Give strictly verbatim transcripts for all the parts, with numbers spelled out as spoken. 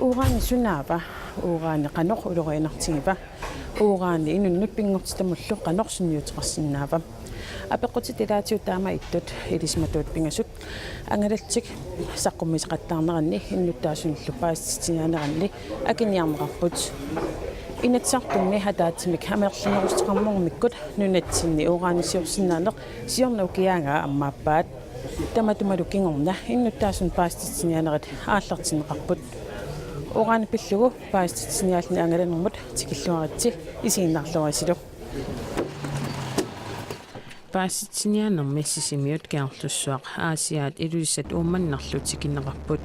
Urani sunaava? Urani qanoq ulorianartigiva? Urani inunnut pinngortitamullu qanoq sunniuteqarsinnaava? Apeqqutit ilaatigut taama ittut ilisimatuut pingasut angalallutik saqqummiisoqattaarneranni innuttaasunullu paasititsiniaaneranni akiniarneqarput. Inatsisartunni ataatsimik amerlanerussuteqarnermikkut nunatsinni uranisiorsinnaaneq siorna ukiaagaa ammaappaat. Tamatumalu kingorna innuttaasunut paasititsiniaanerit aallartinneqarput. Urani pillugu paasititsiniaalluni angalanermut tikilluaritsi isiginnaarluarisilu. Paasititsiniaanermi Sisimiut, Kangerlussuaq, Aasiaat, Ilulissat Uummannarlu tikinneqarput.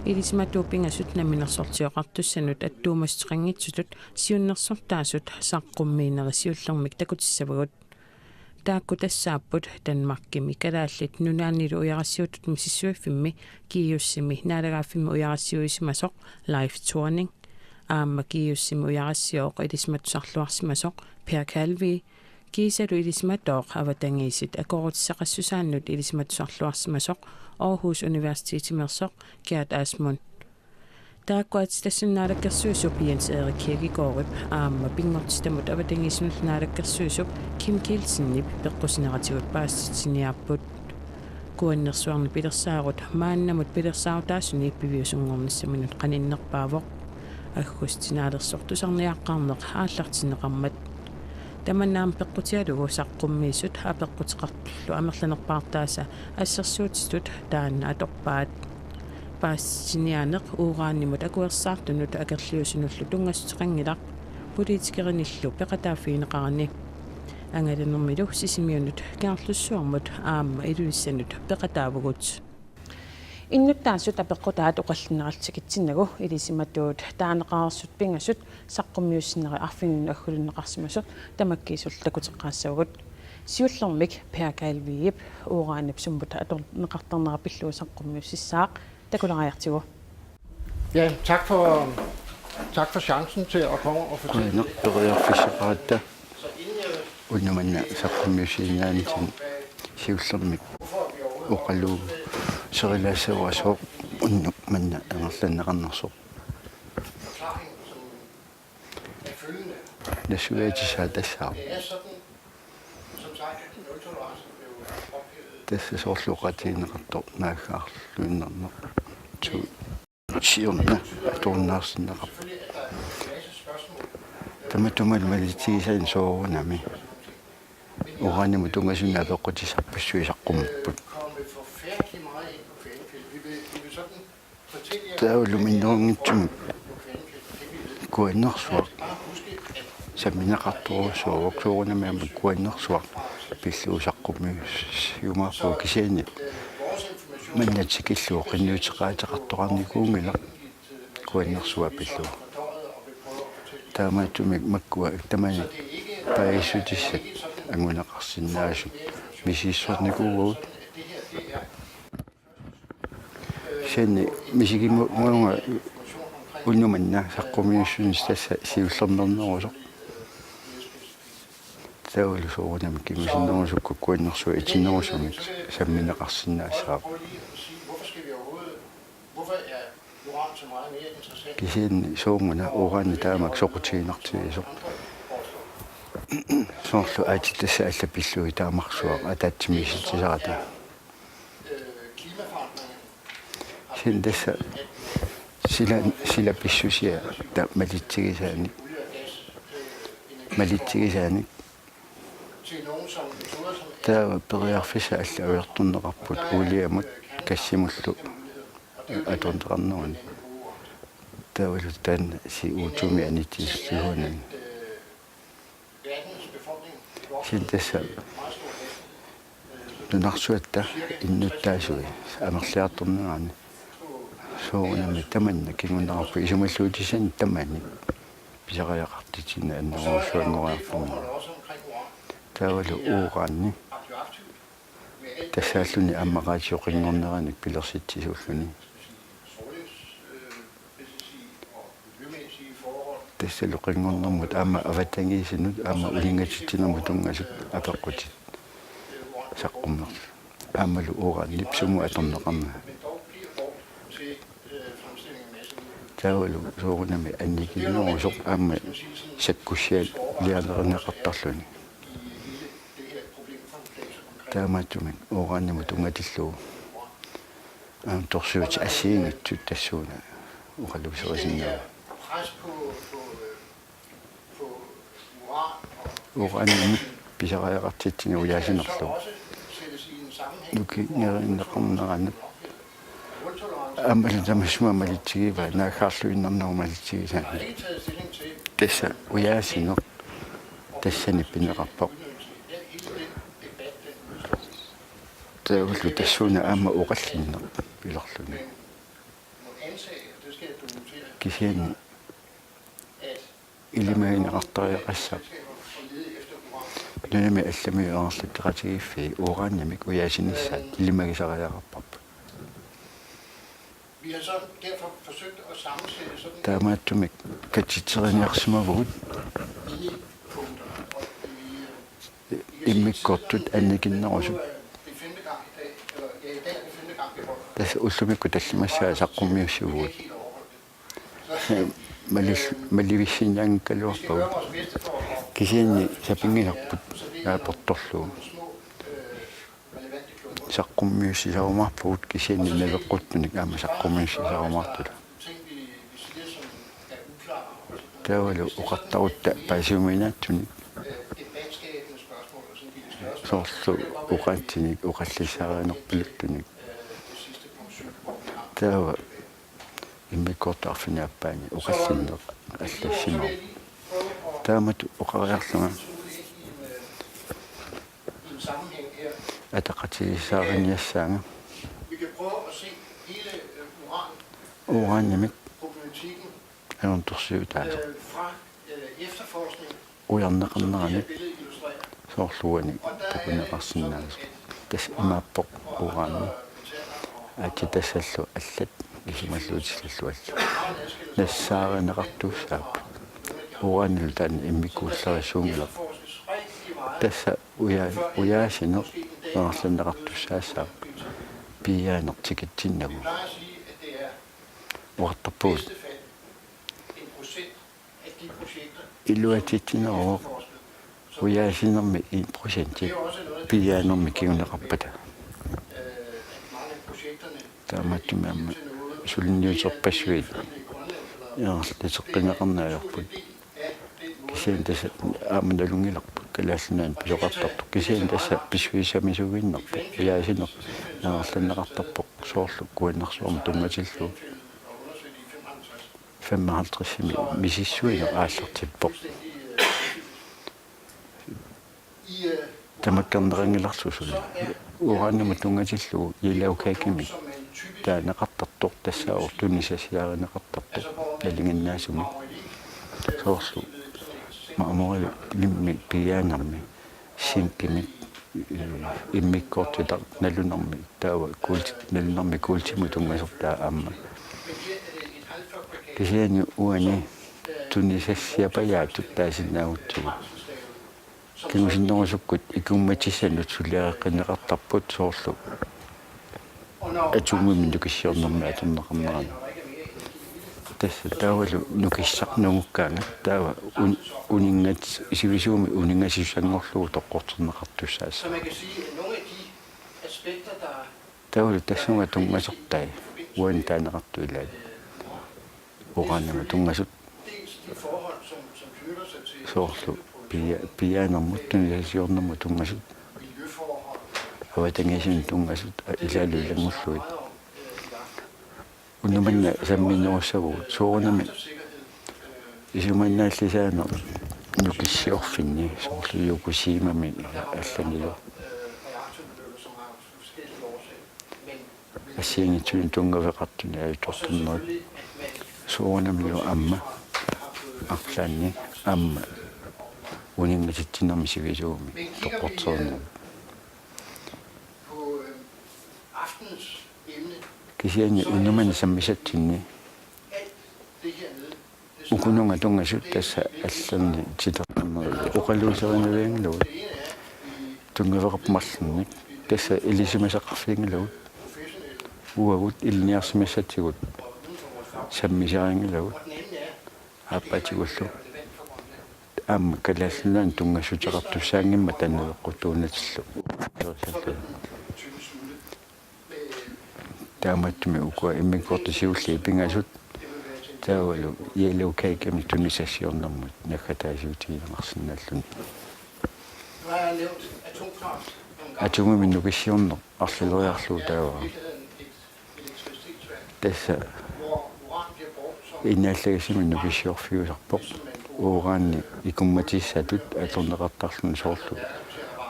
Ilisimatuut pingasut Namminersortioqartussanut attuumassuteqanngitsutut siunnersortaasut saqqummiinerit siullermik takutissavagut. Taakku tassaapput Danmarkimi Kalaallit Nunaannilu Ujarassiuutitut misissuiffimmi GIUS-imi naalagaaffimmi ujarassiuisimasoq Leif Thorning, aamma GIUS-imi ujarassiooq ilisimatusarluarsimasoq Per Kalvig, kiisalu ilisimatooq avatangiisit akoorutissaqassusaannut ilisimatusarluarsimasoq Aarhus Universitetimeersoq Gerd Asmund. Taakku aatsitassanut naalakkersuisup Jens Erik Kirkegaardip aamma pinngortitamut avatangiisinullu naalakkersuisup Kim Kielsenip peqqusineratigut paasititsiniaapput. Kuannersuarni pilersaarut maannamut pilersaarutaasuni piviusunngornissaminut qaninnerpaavoq, aggustip naalersoq tusarniaaqqaarneq aallartinneqarmat. Tamanna aamma peqqutigalugu saqqummiisut apeqquteqartullu amerlanerpaartaasa assersuutitut taanna atorpaat. Paasititsiniaaneq uranimut akuersaartunut akerliusunullu tunngassuteqanngilaq, politikerinillu peqataaffigineqarani. Angalanermilu Sisimiunut, Kangerlussuarmut aamma Ilulissanut peqataavugut. Innuttaasut apeqqutaat oqallinnerat tikitsinnagu ilisimatuut taaneqareersut pingasut saqqummiussinnerit arfineq-aggulunneqarsimasut tamakkiisullu takuteqqaassavagut. Siullermik Per Kalvigip uranip sumut atorneqartarnera pillugu saqqummiussissaaq, takulaariartigu. Ja, tak for, tak for chancen til at komme og fortælle. Qujanaq periarfissaqaratta unnuk manna saqqummiussineranni. Siullermik oqaluuserilaassavara sooq unnuk manna amerlanneqarnersoq. Nassuiaatissaaq tassaavoq. Tassa soorlu oqaatigineqartoq naaggaarluinnarneq. Siorna atorunnaarsinneqarpoq. Tamatuma malitsigisat soorunami uranimut tunngasunik apeqqutissarpassuit saqqummerput. Taavalu minnerunngitsumik Kuannersuaq sammineqartorujussuuvoq, soorunami aamma Kuannersuaq pillugu saqqummiussiumaarparput, kisianni manna tikillugu qinnuteqaateqartoqarnikuunngilaq Kuannersuaq pillugu. Taamaattumik makkua tamanit paasissutissat anguneqarsinnaasut misissornikuuagut. Kisianni misigimavunga unnuk manna saqqummiussinissaq tassa siullermeernerusoq. Taavalu soorunami kingusinnerusukkut Kuannersuaq itinnerusumik sammineqarsinnaassaaq. Kisianni sooruna urani taamak soqutiginartigisoq. Soorlu aatsitassat allat pillugit taamarsuaq ataatsimiisitsisarata. Kisianni tassa sila, sila pissusia ta malitsigisaanik. Malitsigisaanik. Taava periarfissat allat ajortorneqarput uuliamut gassimullu atorneqarnerani. Taavalu taanna C O to-mi anitsissuunerani. Kisianni tassa nunarsuatta innuttaasui amerliartornerani soorunami tamanna kinguneqarpoq, isumalluutissat tamanit pisariaqartitsineq annerussuanngoriartorneq. Taavalu urani tassaalluni aamma radiup qinngorneranik pilersitsisuulluni. Tassalu qinngornermut aamma avatangiisinut aamma uninngatitsinermut tunngasut apeqqutit saqqummersut. Aammalu uranip sumut atorneqarnera. Taavalu soorunami annikinnerusoq aamma sakkussialiarinneqartarluni. Taamaattumik uranimut tunngatillugu aamma torsiutit assigiinngitsut tassuuna oqaluuserisinnaavagut. Uranimik pisariaqartitsineq ujaasinerlugu. Nukinngerineqarneranut aammalu tamassummik malitsigivaa, naaggaarluinnarnerup malitsigisaani. Tassa ujaasineq tassani pineqarpoq. Taavalu tassuuna aamma oqallinneq pilerluni. Kisianni ilimagineqartariaqassaaq. Nunami allamiut ingerlatseqatigiiffii uranimik ujaasinissaat ilimagisariaqarparput. Taamaattumik katiteriniarsimavugut immikkoortut annikinnerusut. Tassa ullumikkut tallimassaa saqqummiussivugut. Malil-, malivissinnaanngikkaluarpagut. Kisianni sapinngilarput naapertorlugu. Saqqummiussisarumaarpugut kisianni naleqquttunik aamma saqqummiussisarumaartut. Taavalu oqartarutta paasiuminaatsunik soorlu oqaatsinik oqallissaarinerpaluttunik. Taava immikkoortup arfineq-aappaani oqallinneq allassimavoq. Taamatut oqariarlunga ataqatigiissaariniassaanga. Uranimik ajornartorsiutaasoq. Ujarneqarneranut soorlu uani takuneqarsinnaasoq. Tassa imaappoq urani. Aatsitassaallu allat isumalluutillallu allat nassaarineqartussaapput. Uranilu taanna immikkuullerissuunngilaq. Tassa uja-, ujaasineq ingerlanneqartussaassaaq piiaaneq tikitsinnagu. Oqartarpugut iluatsitsineruvoq ujaasinermi en procenti piiaanermi kinguneqarpata. Taamaattumik aamma suliniuterpassuit ingerlateqqinneqarneq ajorput. Kisianni tassa aamma nalunngilarput Kalaallit Nunaanni pisoqartartoq. Kisianni tassa pissusissamisuuginnarpoq. Ujaasineq ingerlanneqartarpoq soorlu Kuannersuarmut tunngatillugu. Femoghalvtredsimi misissuineq aallartippoq. Tamakkerneqanngilarlugu suli. Uranimut tunngatillugu Yellow Cake-imik taaneqartartoq tassaavoq tunisassiarineqartartoq nalinginnaasumik. Soorlu marmorilimmi piiaanermi zinkimik, eh, immikkoortitaq nalunermi, taava kuulti-, nalunermi kuultimut tunngasortaa aamma. Kisianni uani tunisassiapajaatut taasinnaagutsigu. Kingusinnerusukkut ikummatissanut suliareqqinneqartarput soorlu atomimik nukissiornermik atorneqarnerani. Tassa taavalu nukissarnungukkaangat taava un-, uninngat-, sivisuumik uninngatissanngorlugu toqqorterneqartussaassaaq. Taavalu tassunga tunngasortai uani taaneqartut ilaat uranimut tunngasut soorlu pia-, piiaanermut tunisassiornermut tunngasut avatangiisinut tunngasut ilaalu ilanngullugit. Unnuk manna samminerussavagut soorunami isumannaallisaaneq nukissiorfinni soorlu Yokoshimami allanilu assigiinngitsunik tunngaveqartunik ajutoortarnerit soorunami aamma arlaanni aamma uninngatitsinermi sivisuumik toqqorterineq. Kisianni unnuk manna sammisatsinni ukununnga tunngasut tassa allanit titernerlu oqaluuserinavianngilagut tunngaveqarput marlunnik tassa ilisimasaqarfiginngilagut uagut ilinniarsimassatigut sammisarinngilagut aappaatigullu. Aamma Kalaallit Nunaanni tunngassuteqartussaanngimmat taanna naleqquttuunnatillu. Taamaattumik ukua immikkoortut siulliit pingasut taavalu yellow cake-imik tunisassiornermut naggataasiutigineqarsinnaalluni. Atomimik nukissiorneq arlaleriarlugu taava. Tassa innaallagissamik nukissiorfiusarpoq. Urani ikummatissatut atorneqartarluni soorlu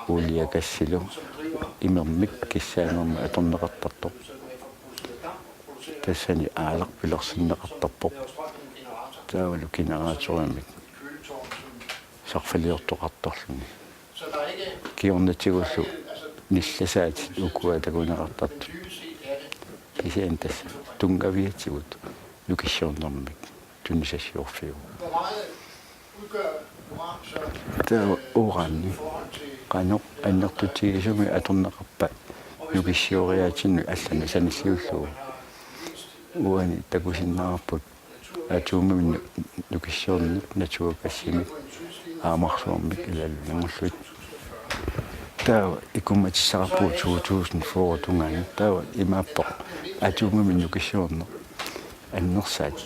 uulia gassilu imermik kissaanermik atorneqartartoq. Tassani aalaq pilersinneqartarpoq. Taavalu generatorimik sarfaliortoqartarluni. Kingornatigullu nillasaatit ukua takuneqartartut. Kisianni tassa tunngaviatigut nukissiornermik tunisassiorfiuvoq. Taava urani qanoq annertutigisumik atorneqarpa nukissioriaatinut allanut sanilliullugu. Uani takusinnaavarput atomimik nu-, nukissiorneq naturgassimik aamarsuarmik ilaalu nangulluit. Taava ikummatissaqarpugut to tusind fyrre tungaanut. Taava imaappoq atomimik nukissiorneq annersaat.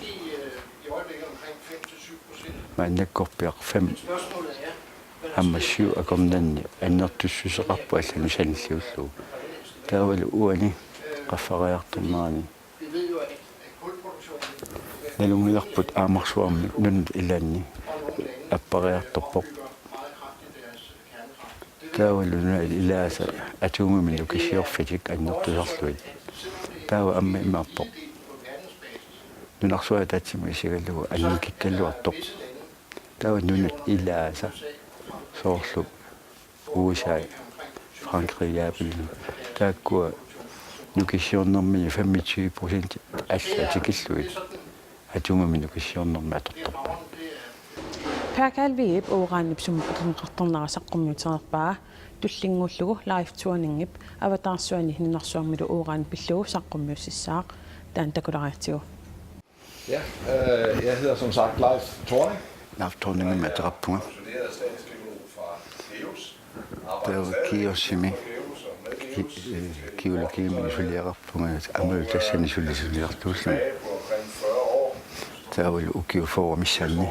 Maannakkorpiaq fem aamma syv akornanni annertussuseqarpoq allanut sanilliullugu. Taavalu uani qaffariartornerani nalunngilarput aamarsuarmik nunat ilaanni appariartorpoq. Taavalu nunat ilaasa atomimik nukissiorfitik annertusarlugit. Taava aamma imaappoq. Nunarsuaq ataatsimut isigalugu annikikkaluartoq. Taava nunat ilaasa soorlu U S A, Frankrig, Japan. Taakkua nukissiornermini femogtyve procent allat tikillugit atomimik nukissiornermik atortorpaat. Per Kalviip uranip sumut atorneqartarnera saqqummiutereerpaa tullinnguullugu Life Thorningip avataarsuani nunarsuarmilu uran pillugu saqqummiussissaaq, taanna takulaariartigu. Ja, øh, jeg hedder som sagt Leif Thorning. Leif Thorning, jeg er ateqarpunga. Pensioneret statskirurg fra GEUS. Taava GEUSimi ki-, øh, kirurgiimik suliaqarpunga, aamma tassani suli suliartuullunga. Taavalu ukiut fyrre missaanni.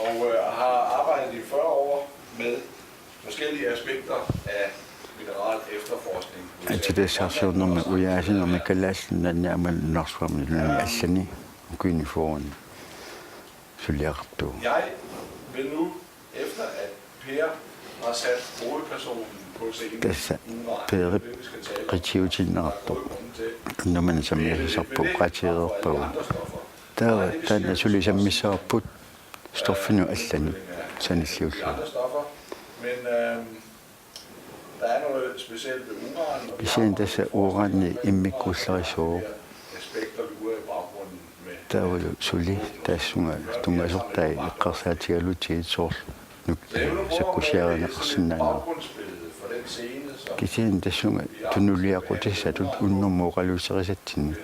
Og øh, har arbejdet i fyrre år med forskellige aspekter af mineral efterforskning. Atitassaarsiornermi ujaasinermi Kalaallit Nunaanni aamma nunarsuarmi nunani allani ukiuni fyrreni suliaqartuuvoq. Jeg vil nu, efter at Per har sat hovedpersonen på scenen, Tassa Peerip qitiutinneqartoq. Nunani sammisassarput oqaatigereerpagu. Taava taanna suli sammissavarput stoffinut allanut sanilliullugu. Andre stoffer. Men øh, der er noget specielt ved uran, og vi Kisianni tassa urani immikkuullarissaaq. Aspekter lurer i baggrunden med Taavalu suli tassunga tunngasortai eqqarsaatigalugit soorlu nuk-, sakkussiarineqarsinnaanera. Kisianni tassunga tunuliaqutissatut unnummut oqaluuserisatsinnut.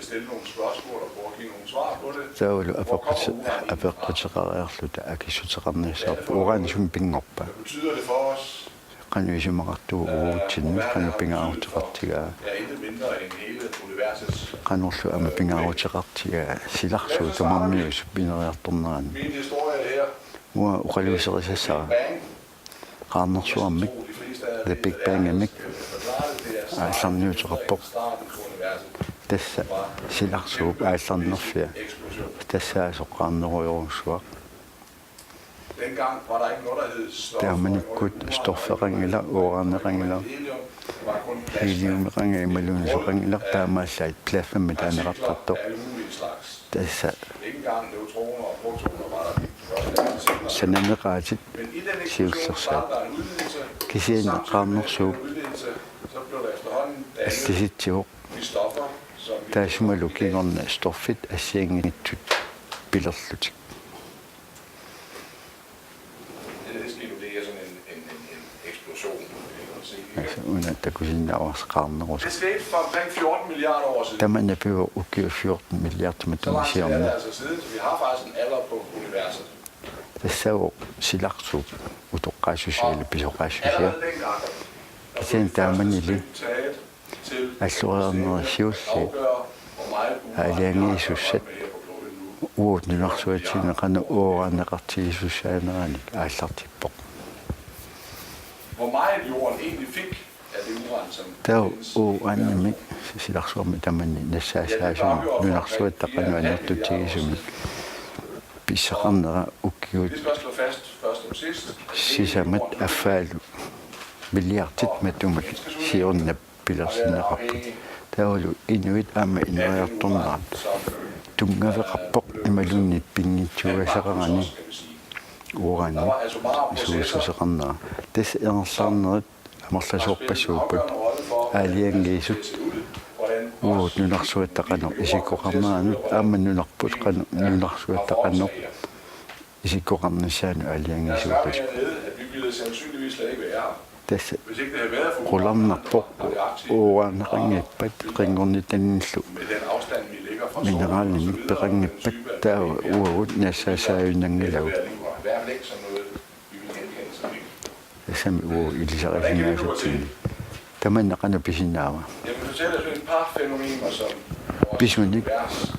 Taavalu apeqquti-, apeqquteqariarluta akissuteqarnissaat uran sumi pinngorpa. Qanoq isumaqartugut uagutsinnut, qanoq pingaaruteqartigaa. Qanorlu aamma pingaaruteqartigaa silarsuup tamarmiusup ineriartornerani. Uanga oqaluuserisassara qaarnersuarmik, The Big Bang-imik aallarniuteqarpoq. Tassa silarsuup aallarnerfia tassaasoq qaarnerujorujussuaq. Taamanikkut stofferanngilaq, uraneqanngilaq, heliumeqanngilaq imaluunniit soqanngilaq, taamaallaat plasmamik taaneqartartoq. Tassa sananeqaatit siullersaat. Kisianni qaarnersuup allisitsivoq. Taassumalu kingorna stoffit assigiinngitsut pilerlutik. Det, der sker nu, det er sådan en, en, en, en eksplosion. Una takusinnaavarsi qaarnerusaq. Det skete for omkring fjorten milliarder år siden. Tamanna pivoq ukiut fjorten milliardit Så lang tid er det matuma. Altså siden, så vi har faktisk en alder på universet. Tassaavoq silarsuup utoqqaassusia, pisoqaassusia. Allerede dengang Kisianni taamanili taget til alloriarnerup siulliit afgøre, hvor meget uran vi har at aalajangiisussat gøre med her på kloden nu. Uagut nunarsuatsinni qanoq uranneqartigisussaanerani aallartippoq. Hvor meget jorden egentlig fik af det uran, som Taava findes i uranimik silarsuarmi tamanni nassaassaasumik nunarsuatta qanoq annertutigisumik pissaqarnera ukiut Vi skal også slå fast først som sidst, at hele sisamat jorden affaalu milliardit matuma siorna pilersinneqarput. Taavalu inuit aamma ineriartornerat tunngaveqarpoq imaluunniit pinngitsuugassaqarani uranit isuussuseqarnera. Tassa ingerlaarnerit amerlasoorpassuupput aalajangiisut uagut nunarsuatta qanoq isikkoqarneranut aamma nunarput qanoq nunarsuatta qanoq isikkoqarnissaanut aalajangiisuuppassuupput. Dernede, at vi ville sandsynligvis slet ikke være her, Tassa hvis ikke det havde været for qularnarpoq uranneqanngippat qinngornitanillu med den afstand, vi ligger fra solen og så mineralimik videre, peqanngippat taava uagut nassaassaajunnaanngilagut. Være liv og være væk som noget, vi vil genkende som ikke. Tassami uagut ilisarisinnaasatsinni. Tamanna qanoq pisinnaava? Jeg vil fortælle jer et par fænomener, som Pisunik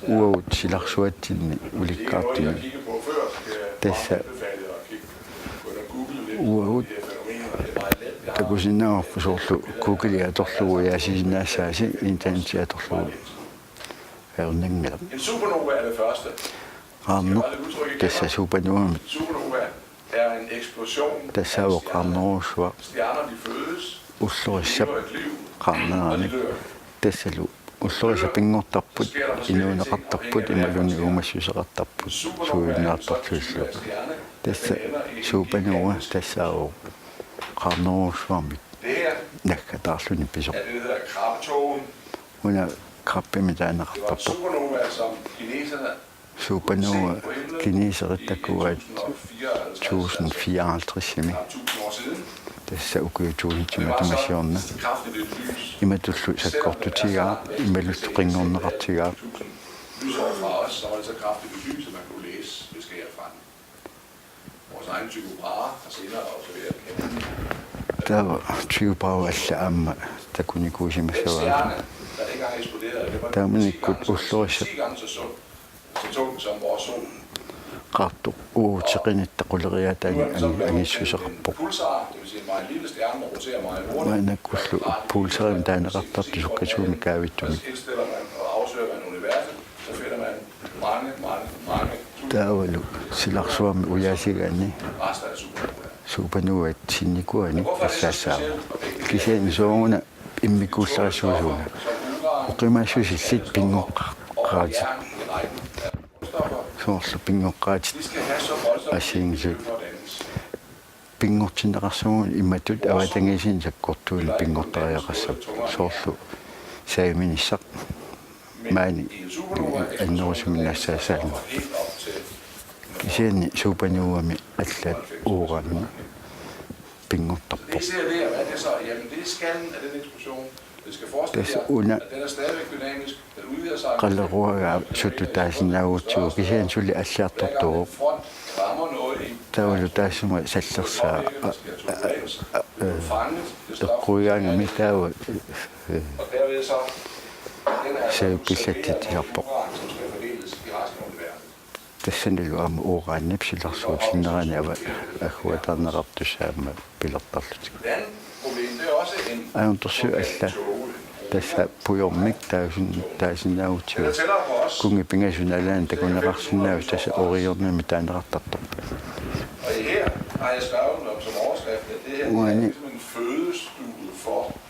uagut silarsuatsinni ulikkaartumik. Tassa uagut takusinnaavarput soorlu Google atorlugu ujaasisinnaassaasi internet atorlugu ajornanngilaq. En supernova er det første. Qaarneq tassa supernovamik Supernova er en eksplosion. Tassaavoq qaarnerujussuaq Stjerner, de fødes. Ullorissap qaarnerani tassalu ullorissat pinngortarput inuuneqartarput imaluunniit uumassuseqartarput suujunnaartarlutillu. Tassa supernova tassaavoq qaarnerujussuarmik naggataarluni pisoq. Una krabbimik taaneqartarpoq. Supernova kineserit takuaat tusind fireoghalvtredsimi. Tassa ukiut tusindit matuma siorna. Imatullu sakkortutigaaq, imatullu qinngorneqartigaaq. Taava Tycho Brahe alla aamma takunikuusimassavaa. Taamanikkut ullorissat qaartoq uagut seqinitta quleriaataanik angissuseqarpoq. Maannakkullu pulsarimik taaneqartartut sukkasuumik kaavittumik. Taavalu silarsuarmi ujaasigaanni supernovaat sinnikuuanik tassaassaaq. Kisianni sooruna immikkuullarissuusuuna. Oqimaassusillit pinngoqqaatit. Soorlu pinngoqqaatit assigiinngitsut. Pinngortinneqarsimaguni imatut avatangiisinni sakkortuunik pinngortariaqassapput soorlu saviminissaq maani annerusumik nassaassaalluni. Kisianni supernovami allaat uranit pinngortarpoq. Tassa una qaleruagaa sutut taasinnaagutsigu kisianni suli alliartortuuvoq. Taavalu taassuma sallersaa eqquigaangami taava savipillatsitsisarpoq. Tassanilu aamma uranip silarsuup sinneraani ava agguataarneqartussaq aamma pilertarlutik. Ajornartorsiut alla tassa pujormik taasin taasinnaagutsigu. Kunngi pingasut nalaani takuneqarsinnaavoq tassa Orionimik taaneqartartoq. Uani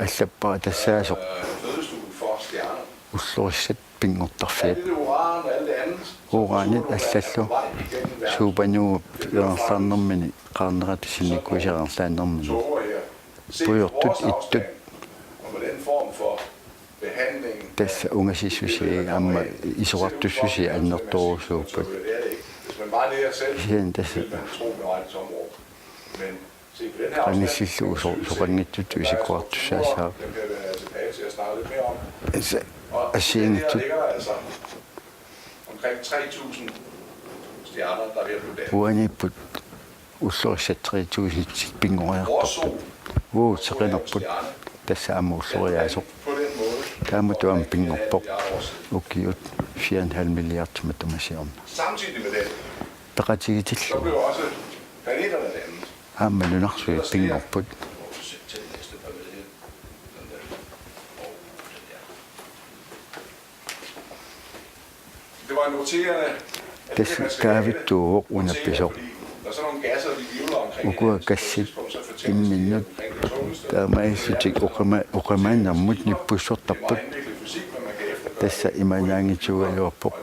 allappara tassaasoq ullorissat pinngortarfiat. Uranit allallu supernova ingerlaarnermini qaarnerata sinnikuusiat ingerlaarnermini pujortut ittut tassa ungasissusia aamma isorartussusia annertoorujussuupput. Kisianni tassa Qanilliullugu so-, soqanngitsutut isikkoqartussaassaaq. Sa-, assigiinngitsut. Uaniipput ullorissat tre tusind pinngoriartorput. Uagut seqinerput tassa aamma ulloriaasoq. Taamatut aamma pinngorpoq. Ukiut fire en halv milliard matuma siorna. Peqatigitillugu. Aamma nunarsuit pinngorput. Tassa kaavittuuvoq una pisoq. Ukua gassit imminnut taamaalillutik oqima-, oqimaannermut nippussortarput. Tassa imaannaanngitsuugaluarpoq.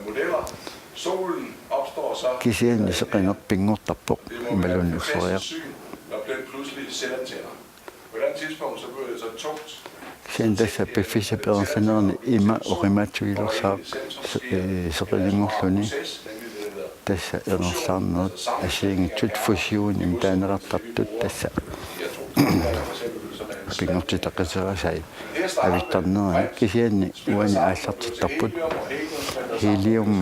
Kisianni seqineq pinngortarpoq imaluunniit ulloriaq. Kisianni tassa piffissap ingerlanerani ima oqimaatsuilersaaq se-, ee, seqilinngorluni. Tassa ingerlaarnerit assigiinngitsut fusionimik taaneqartartut tassa pinngortitaqqiserasai avittarnerani kisianni uani aallartittarput. Helium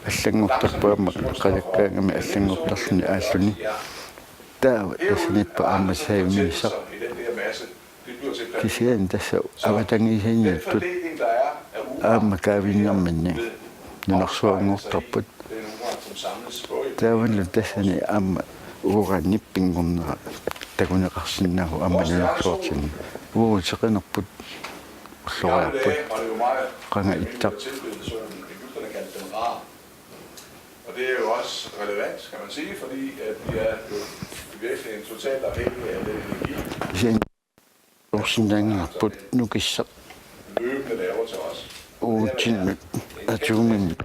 allanngortarpoq aamma qalakkaangami allanngortarluni aalluni. Taava tassaniippoq aamma sajumiissaq. Kisianni tassa avatangiisinniipput aamma kaavinnerminni nunarsuanngortarput. Taavalu tassani aamma uranip pinngornera takuneqarsinnaavoq aamma nunarsuartinni. Uagut seqinerput ulloriarput. Qanga ittaq. Og det er jo også relevant, kan man sige, fordi at vi er jo i virkeligheden totalt afhængige af den energi, Kisianni orsinnaanngilarput nukissaq løbende laver til os. Uatsinnut atominik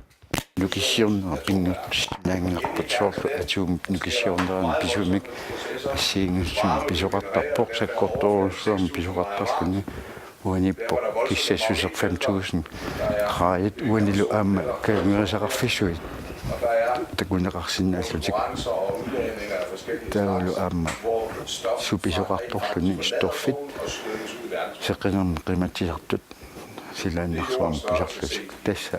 nukissiornera pinngortissinnaanngilarput soorlu atomip nukissiornerani pisumik assigiinngitsunik pisoqartarpoq sakkortoorujussuarmik pisoqartarluni. Uaniippoq kissassuseq fem tusind grader uanilu aamma kajunngerisaqarfissuit takuneqarsinnaallutik. Taavalu aamma supisoqartorluni stoffit seqinermi qimatsisartut silaannarsuarmik pisarlutik. Tassa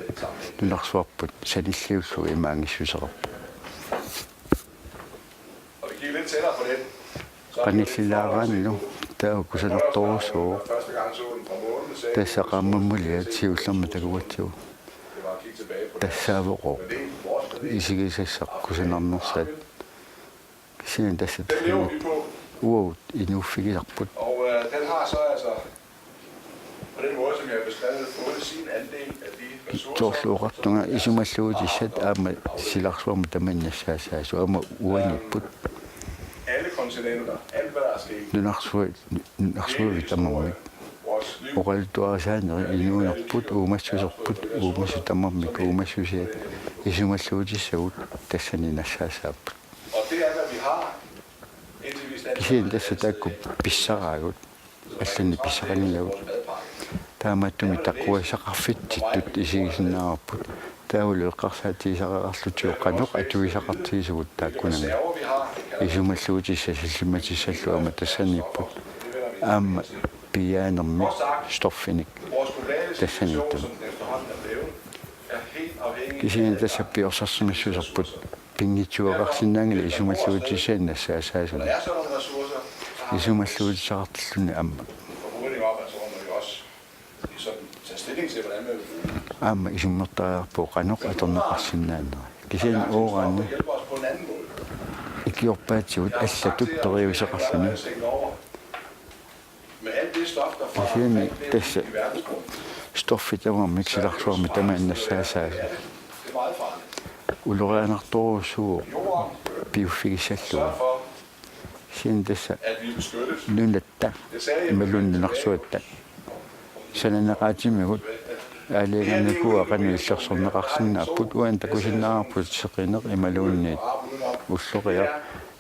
nunarsuarput sanilliullugu imaanngissutissaqarpoq. Qanillilaaraanni taava kusanartorujussuuvoq. Tassa qaammammuliat siullermik takugatsigu. Tassaavoq isigisassaq kusanarnersaat. Kisianni tassa uagut inuuffigisarput. Soorlu oqartunga isumalluutissat aamma silarsuarmi tamanna nassaassaasut aamma uaniipput. Nunarsui-, nunarsuivit tamarmik. Oqaluttuarisaanerit inuunerput, uumassuserput, uumasut tamarmik, uumassusiat isumalluutissagut tassani nassaassaapput. Kisianni tassa taakku pissaraagut, allanik pissaqanngilagut. Taamaattumik taquassaqarfitsittut isigisinnaavarput. Taavalu eqqarsaatigisariaqarlutik qanoq atuisaqartigisugut taakkunani. Isumalluutissat sillimmatissallu aamma tassaniipput. Aamma piiaanermik stoffinik tassaniittumik. Kisianni tassa piorsarsimassuserput pinngitsuaqarsinnaanngilaq isumalluutissanik nassaassaasunik. Isumalluutissaqartillutik aamma. Aamma isummertariaqarpoq qanoq atorneqarsinnaanera. Kisianni uurani ikiorpaatigut allatut periuseqarluni. Kisianni tassa stoffit tamarmik silarsuarmi tamanna nassaassaasut. Ulorianartorujussuuvoq piuffigissallugu. Kisianni tassa nunatta imaluunniit nunarsuatta sananeqaatimigut aalajangernikua qanoq illersorneqarsinnaapput, uani takusinnaavarput seqineq imaluunniit ulloriaq.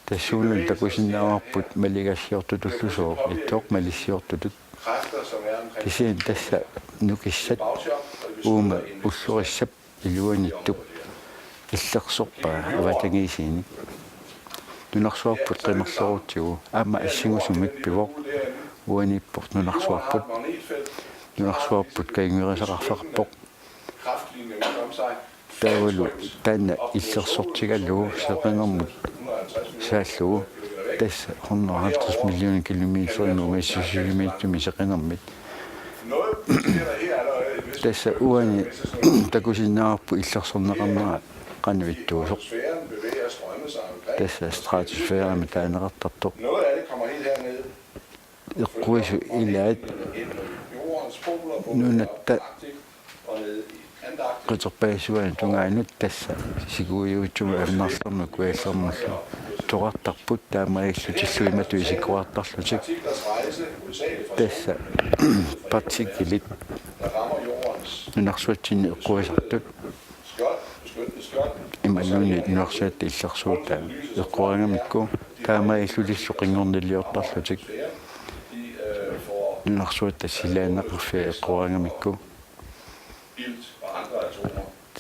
Tassuunalu takusinnaavarput maligassiortutullusooq, ittoq malissiortutut. Kisianni tassa nukissat uuma ullorissap iluaniittup illersorpaa avatangiisiinik. Nunarsuarput qimerlerutsigu aamma assingusumik pivoq. Uaniippoq nunarsuarput. Nunarsuarput kajungerisaqarfeqarpoq. Taavalu taanna illersortigalugu seqinermut saallugu, tassa hundrede og halvtreds millioner kilometerinik ungasissusivimmitsumik seqinermit. Tassa uani takusinnaavarput illersorneqarnera qanoq ittuusoq. Tassa stratosfæremik taaneqartartoq. Eqquisut ilaat nunatta qiterpassuani tungaanut tassa sikuiutsumut avinnarlermut kujallermullu toqartarput, taamaalillutillu imatut isikkoqartarlutik. Tassa partikkelit nunarsuatsinni eqquisartut imaluunniit nunarsuatta illersuutaa eqqoriaramikku, taamaalillutillu qinngorniliortarlutik nunarsuatta silaannaqarfiat eqqoriaramikku.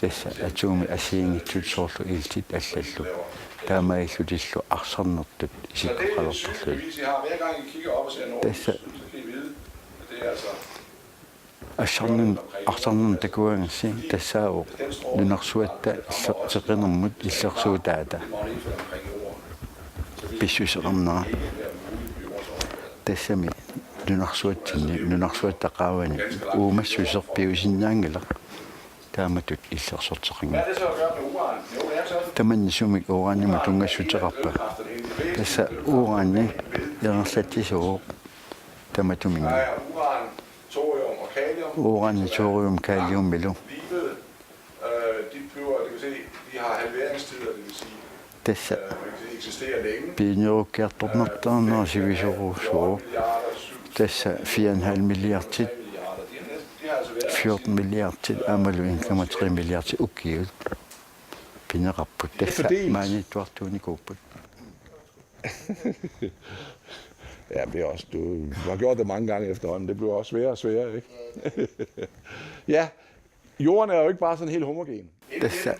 Tassa atomit assigiinngitsut soorlu iltit allallu, taamaalillutillu arsarnertut isikkoqalertarlugit. Tassa arsarnermut, arsarnermut takuagassi tassaavoq nunarsuatta iller-, seqinermut illersuutaata pissuseqarnera. Tassami nunarsuatsinni, nunarsuatta qaavani uumassuseq piusinnaanngilaq taamatut illersorteqanngilaq. Tamanna sumik uranimut tunngassuteqarpa? Tassa urani ingerlatsisuuvoq tamatuminnga. Urani thorium kaliumilu. Tassa piinerukkiartornartaarnera sivisoorujussuuvoq. Tassa fire og en halv milliardit, fjorten milliardit aammalu en komma tre milliardit ukiut pineqarput. Tassa maaniittuartuunikuupput. Ja, det er også, du, du har gjort det mange gange efterhånden. Det bliver også sværere og sværere, ikke? Ja, jorden er jo ikke bare sådan helt homogen. Tassa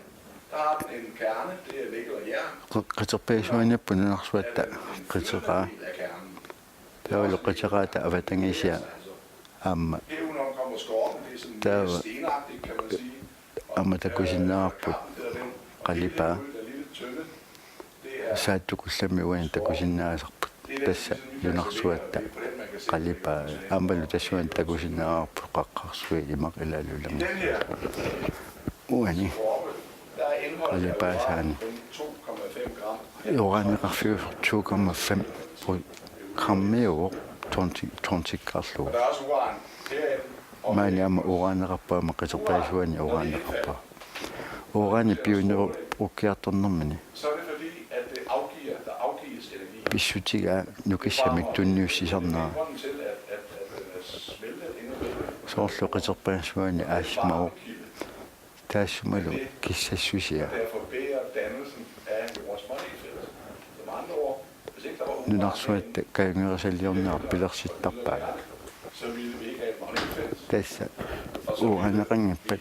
qi-, qiterpassuaniippoq nunarsuatta qiteraa. Taavalu qiteraata avatangisia aamma. Taava aamma takusinnaavarput qalipaa. Saattukullammi uani takusinnaasarput. Tassa nunarsuatta qalipaa. Aammalu tassuuna takusinnaavarput qaqqarsuit imaq ilaalu ilanngullugit. Uani qalipaasaani uraneqarfiusoq to komma fem grammiuvoq tonti-, tontikkaarlugu. Maani aamma uraneqarpoq, aamma qiterpassuani uraneqarpoq. Urani piinerukkiartornermini pissutigaa nukissamik tunniussisarnera. Soorlu qiterpassuani aassimavoq. Taassumalu kissassusia. Nunarsuatta kajungerisaliornerat pilersittarpaa. Tassa uraneqanngippat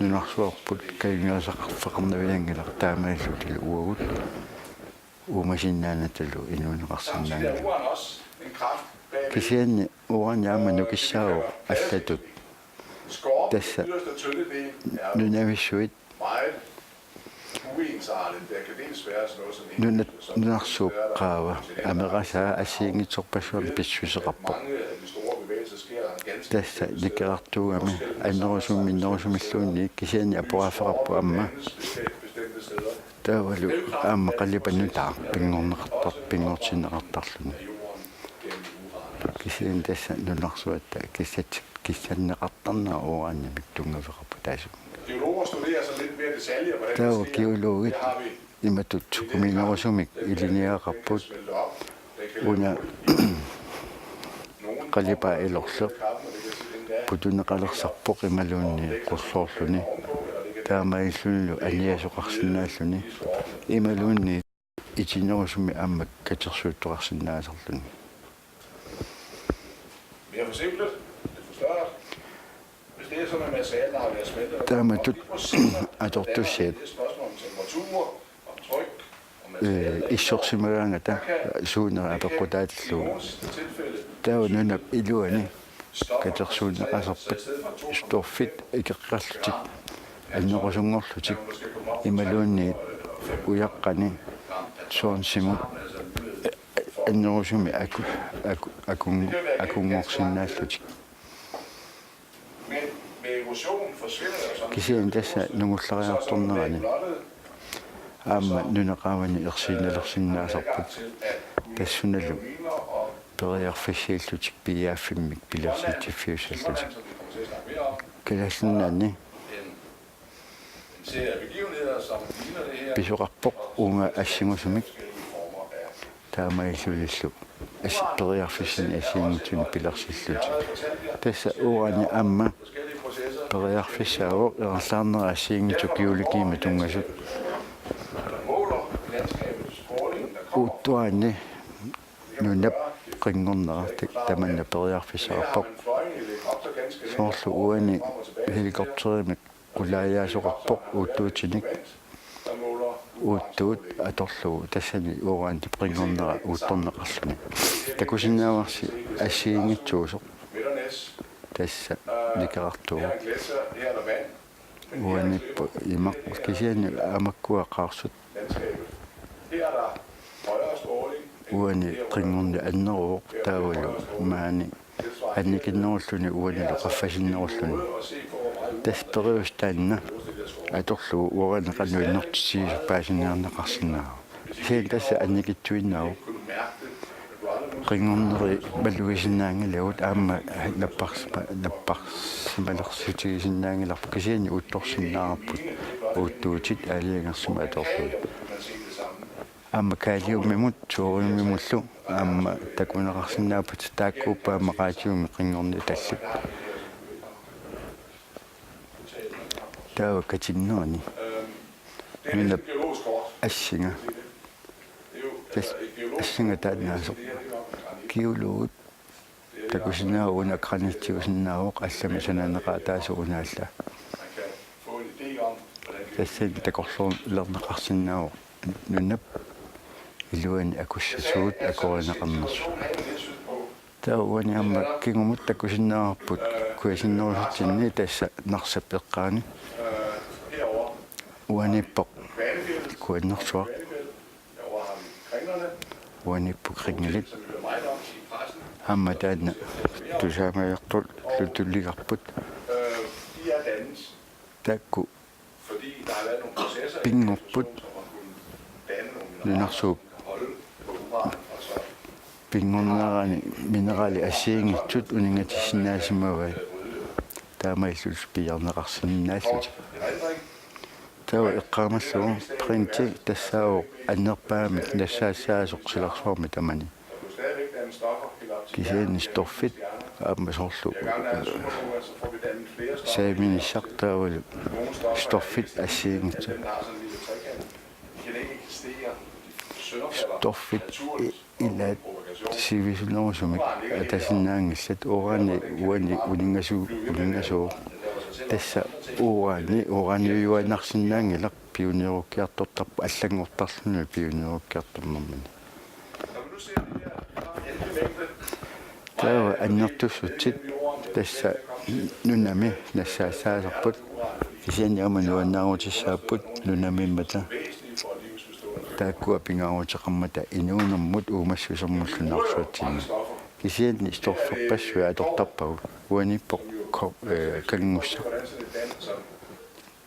nunarsuarput kajungerisaqarfeqarnavianngilaq, taamaalillutilu uagut uumasinnaanatalu inuuneqarsinnaanngilaq. Kisianni urani aamma nukissaavoq allatut. Tassa nunavissuit nunat-, nunarsuup qaava amerasaa assigiinngitsorpassuarnik pissuseqarpoq. Tassa nikerartuugami annerusumik minnerusumilluunniit, kisianni aporaaffeqarpoq aamma. Taavalu aamma qalipanut taava pinngorneqartar-, pinngortinneqartarluni. Kisianni tassa nunarsuatta kissat-, kissanneqartarnera uranimik tunngaveqarpoq taassuma. Taava geologit imatut sukumiinerusumik ilinniagaqarput. Una qalipaa ilorleq putuneqalersarpoq imaluunniit qulloorluni. Taamaalillunilu aniasoqarsinnaalluni imaluunniit itinerusumik aamma katersuuttoqarsinnaasarluni. Taamatut atortussiat Ee, issorsimagaangata suunera apeqqutaatillugu. Taava nunap iluani katersuunneqaserpat Storffit ikeqqallutik annerusunngorlutik imaluunniit ujaqqani Sorensimut annerusumik aku-, aku-, akun-, akunngorsinnaallutik. Kisianni tassa nungullariartornerani aamma nunaqavani ersiinnalersinnaasarput tassunalu periarfissiillutik piiaaffimmik pilersitsiffiussallutik. Kalaallit Nunaanni pisoqarpoq uunga assingusumik taamaalillunilu as-, periarfissanik assigiinngitsunik pilersillutik. Tassa uranip aamma periarfissaavoq ingerlaarnera assigiinngitsut geologimik tunngasut. Uuttuaanni nunap qinngornera ta-, tamanna periarfissaqarpoq. Soorlu uani helikopterimik qulaajaasoqarpoq uuttuutinik. Uuttuut atorlugu tassani uranip qinngornera uuttorneqarluni. Takusinnaavarsi assigiinngitsuusoq. Tassa nikerartuuvoq. Uaniippoq imaq kisianni amakkua qaarsut. Uani qinngorneq anneruvoq taavalu maani annikinnerulluni uanilu qaffasinnerulluni. Tassa periuseq taanna atorlugu urani qanoq innertutigisoq paasinniarneqarsinnaavoq. Kisianni tassa annikitsuinnaavoq. Qinngorneri malugisinnaanngilagut aamma napparsima-, napparsimalersutigisinnaanngilarput kisianni uuttorsinnaavarput uuttuutit aalajangersimasut atorlugit. Aamma kaliumimut thoriumimullu aamma takuneqarsinnaapput taakkuupput aamma radiumik qinngornitallit. Taava katinnerani. Nunap assinga. Tas-, assinga taannaasoq. Geologit takusinnaavoq una granitigusinnaavoq allamik sananeqaataasoq una alla. Tassani takorluulerneqarsinnaavoq nunap iluani akussasuut akuerineqarnersut. Taava uani aamma kingumut takusinnaavarput kujasinnerusutsinni tassa Narsap eqqaani. Uaniippoq kujannersuaq. Uaniipput kringilit. Aamma taanna tusaamajartorlutuligarput. Taakku pinngorput nunarsuup pinngornerani mineralit assigiinngitsut uninngatissinnaasimavai. Taamaalillutik piiarneqarsinnaallutik. Taava eqqaamallugu brinti tassaavoq annerpaamik nassaassaasoq silarsuarmi tamani. Kisianni Storffit aamma soorlu, øh, saviminissaq taavalu Storffit assigiinngitsut. Storffit i-, ilaat sivisunerusumik atasinnaanngillat urani uani uninngasu-, uninngasuuvoq. Tassa urani uraniujuaannarsinnaanngilaq pionerukkiartortarpoq allanngortarluni pionerukkiartornermini. Taava annertussutsit tassa nunami nassaassaasarput kisianni aamma nuannaarutissaapput nunamiimmata taakkua pingaaruteqarmata inuunermut uumassusermullu nunarsuatsinni. Kisianni Storfferpassuit atortarpagut uaniippoq ko-, øh, kanngussaq.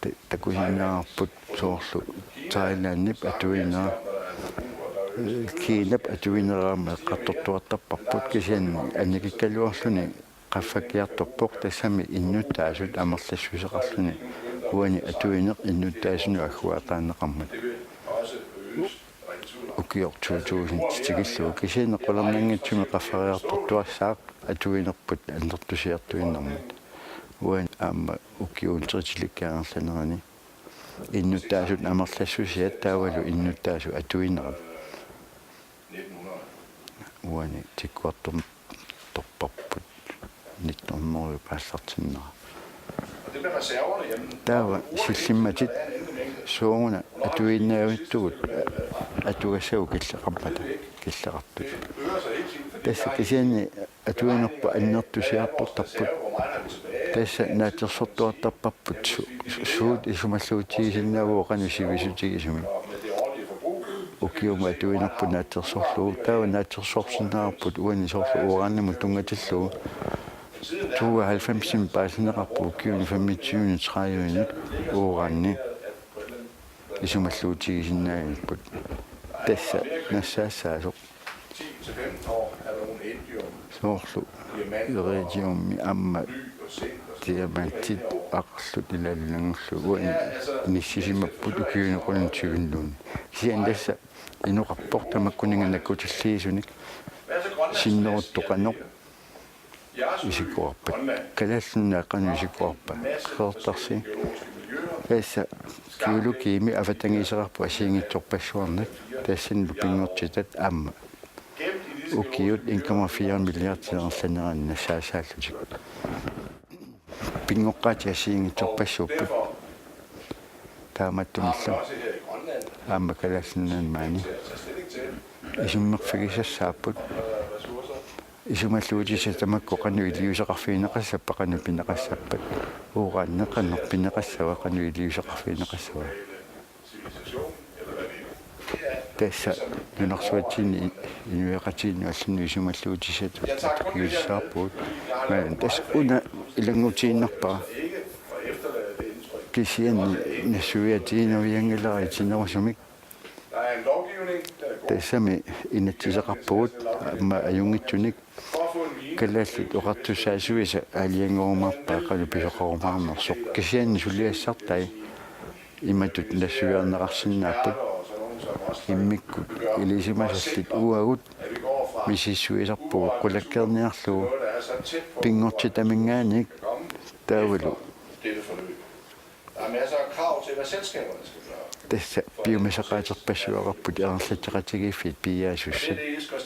Ta-, takusinnaavarput soorlu Thailandip atuinera, øh, Kinap atuinera aamma eqqartortuartarparput kisianni annikikkaluarluni qaffakkiartorpoq tassami innuttaasut amerlassuseqarluni uani atuineq innuttaasunut agguataanneqarmat. Ukioq to tusind tikillugu kisianni qularnanngitsumik qaffariartortuassaaq atuinerput annertusiartuinnarmat. Uani aamma ukiunik tritilikkut ingerlanerani innuttaasut amerlassusiat taavalu innuttaasut atuinerat. Uani tikkuartortorparput nitten hundrede paallartinnera. Taava sillimmatit sooruna atuinnavittugut atugassagut killeqarmata killeqartut. Tassa kisianni atuinerput annertusiartortarput. Tassa naatsorsortuartarparput su-, su-, suut isumalluutigisinnaavagut qanoq sivisutigisumik. Ukiumut atuinerput naatsorsorlugu. Taava naatsorsorsinnaavarput uani soorlu uranimut tunngatillugu. Tooghalvfemsimi paasineqarpoq ukiuni femogtyveni tredivenut urani isumalluutigisinnaagaangaarput. Tassa nassaassaasoq. Soorlu iridiummi aamma diamantit aqerlutik ilanngullugit uani inissisimapput ukiuni quluntivinnuun. Kisianni tassa inoqarpoq tamakkuninnga nakkutilliisunik sinneruttoq qanoq isikkoqarpat. Kalaallit Nunaat qanoq isikkoqarpa? Qeqertarsi. Tassa geologimi avatangiiseqarpoq assigiinngitsorpassuarnik. Tassanilu pinngortitat aamma ukiut en komma fire milliardinik ingerlaneranni nassaassaallutik. Pinngoqqaatit assigiinngitsorpassuupput. Taamaattumillu aamma Kalaallit Nunaanni maani isummerfigisassaapput. Isumalluutissat tamakku qanoq iliuuseqarfigineqassappat, qanoq pineqassappat. Urani qanoq pineqassava, qanoq iliuuseqarfigineqassava. Tassa nunarsuatsinni inuiaqatigiinnut allanut isumalluutissatut tukkuissaarpugut. Maanna tassa una ilanngutiinnarpara. Kisianni nassuiaatiginavianngilara itinerusumik. Tassami inatsiseqarpugut aamma ajunngitsunik. Kalaallit oqartussaasuisa aalajangerumaarpaat qanoq pisoqarumaarnersoq. Kisianni suliassartai imatut nassuiarneqarsinnaapput. Immikkut ilisimasallit uagut misissuisarpugut qulakkeerniarlugu pinngortitaminngaanniit taavalu. Der er masser af krav til, hvad selskaberne skal gøre. Tassa piumasaqaaterpassuaqarput ingerlatseqatigiiffiit piiaasussat,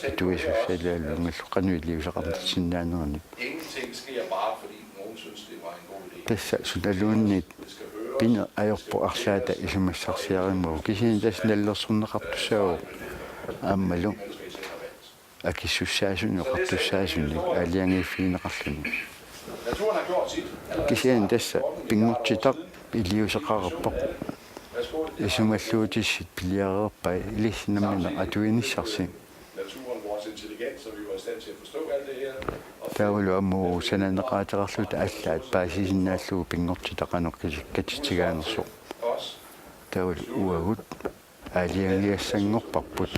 atuisussat ilaalluunngillat qanoq iliuuseqarsinnaanerannik. Ingenting sker bare, fordi nogen synes, det var en god idé. Tassa sunaluunniit pineq ajorpoq arlaata isumassarsiarimagu kisianni tassa nalilersorneqartussaavoq aammalu akissussaasunik oqartussaasunik aalajangiiffigineqarluni. Kisianni tassa pinngortitaq iliuuseqareerpoq. Isumalluutissit piliareerpai ilissi nammineq atuinissarsi. Taavalu aamma sananeqaateqarluta allaat paasisinnaallugu pinngortitaq qanoq kis-, katitsigaanersoq. Taavalu uagut aalajangigassanngorparput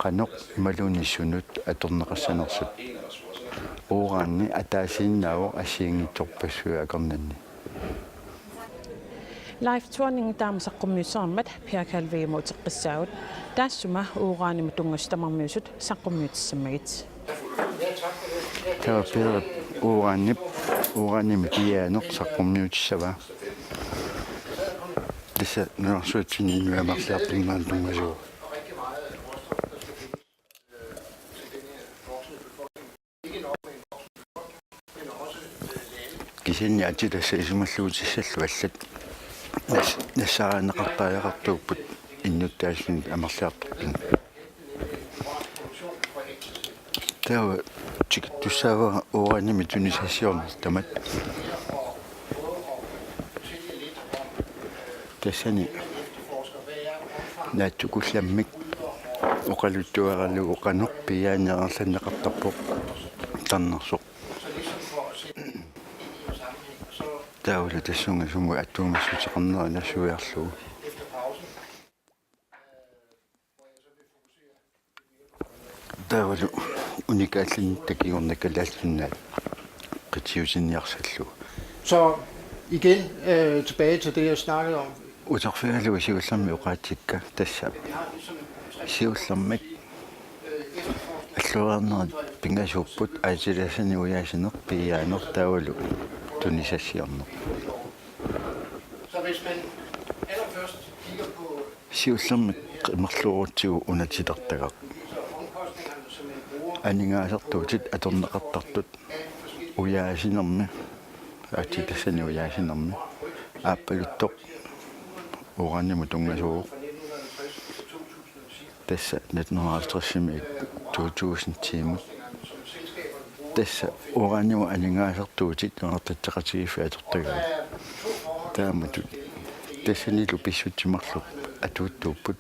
qanoq imaluunniit sunut atorneqassanersut. Urani ataasiinnaavoq assigiinngitsorpassuit akornanni. Leif Thorning taama saqqummiussisarmat Per Kalvimut uteqqissaagut. Taassuma uranimut tunngasut tamarmiusut saqqummiutissammagit. Taava Perip uranip, uranimik piiaaneq saqqummiutissavaa. Tassa nunarsuatsinni inuit amerliartorneranni tunngasuuvoq. Kisianni aatsitassat isumalluutissallu allat nas-, nassaarineqartariaqartuupput innuttaasunut amerliartortunut. Taava tikittussaavara uranimik tunisassiorneq tamaat. Tassani naatsukullammik oqaluttuaralugu qanoq piiaaneq ingerlanneqartarpoq tarnersoq. Taavalu tassunga sumut attuumassuteqarnera nassuiarlugu. Taavalu unikaallannitta kingorna Kalaallit Nunaat qitiusiniarsallugu. Så igen, øh, tilbage til det, jeg snakkede om. Uterfigalugu siullermik oqaatsikka tassa. Siullermik alluarnerit pingasuupput aatsitassani ujaasineq piiaaneq taavalu tunisassiorneq. Så hvis man allerførst kigger på Siullermik qimerluurutsigu una titartagaq. Aningaasartuutit atorneqartartut ujaasinermi Aatsaat tassani ujaasinermi aappaluttoq uranimut tunngasuuvoq. Tassa nitten hundrede og halvtredsimiit to tusindimut. Tassa uranimut aningaasartuutit ingerlatseqatigiiffik atortagaat. Taamatut tassanilu pissutsit marluk atuuttuupput.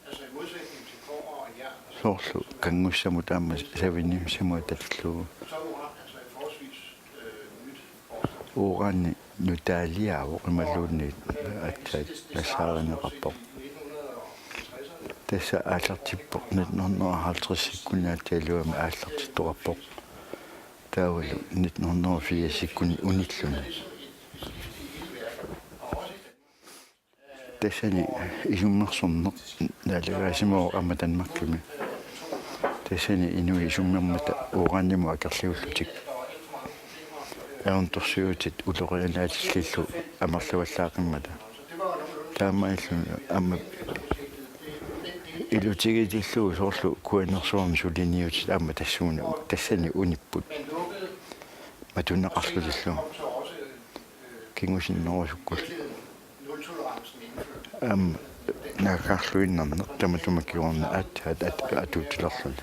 Soorlu kanngussamut aamma saviniussamut atallugu. Urani nutaaliaavoq imaluunniit aatsaat nassaarineqarpoq. Tassa aallartippoq nitten hundrede og halvtredsikkunni aatsaat aallartittoqarpoq. Taavalu nitten hundrede og firsikkunni unilluni. Tassani isummersorneq naalagaasimavoq aamma Danmarkimi. Tassani inuit isummermata uranimut akerliullutik. Ajornartorsiutit ulorianaatillillu amerlavallaaqimmata. Taamaalilluni aamma ilutigitillugu soorlu kuannersuarmi suliniutit aamma tassuuna tassani unipput. Matuneqarlutillu. Kingusinnerusukkullu. Aamma naaggaarluinnarneq tamatuma kingorna aatsaat at-, atuutilerluni.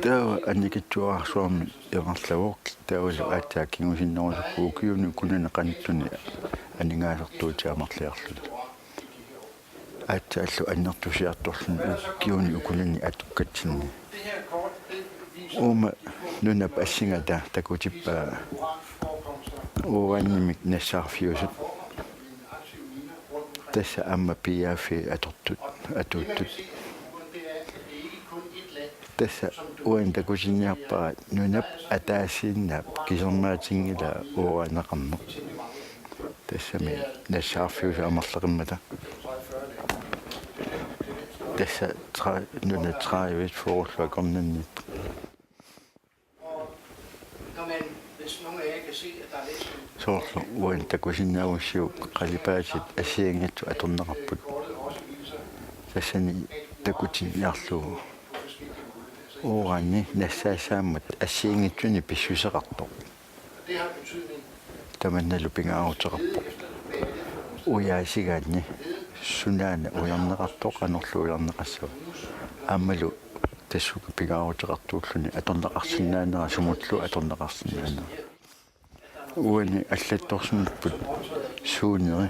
Taava annikitsuararsuarmi ingerlavoq, taavalu aatsaat kingusinnerusukkut ukiuni ukunani qanittuni aningaasartuutit amerliarluni. Aatsaallu annertusiartorluni ukiuni ukunani atukkatsinni. Uuma nunap assingata takutippaa uranimik nassaarfiusut. Tassa aamma P F-i atortut, atuuttut. Tassa uani takutinniarpara nunap ataasiinnaap kisermaatinngilaa uraneqarneq. Tassami nassaarfiusut amerlaqimmata. Tassa tra-, nuna tredive fyrrellu akornanni. Soorlu uani takusinnaagussiuk qalipaatit assigiinngitsut atorneqarput. Tassani takutinniarlugu urani nassaassaammat assigiinngitsunik pissuseqartoq. Tamannalu pingaaruteqarpoq. Ujaasigaanni sunaana ujarneqartoq qanorlu ujarneqassava. Aammalu tassunga pingaaruteqartuulluni atorneqarsinnaanera sumullu atorneqarsinnaanera. Uani allattorsimapput suuneri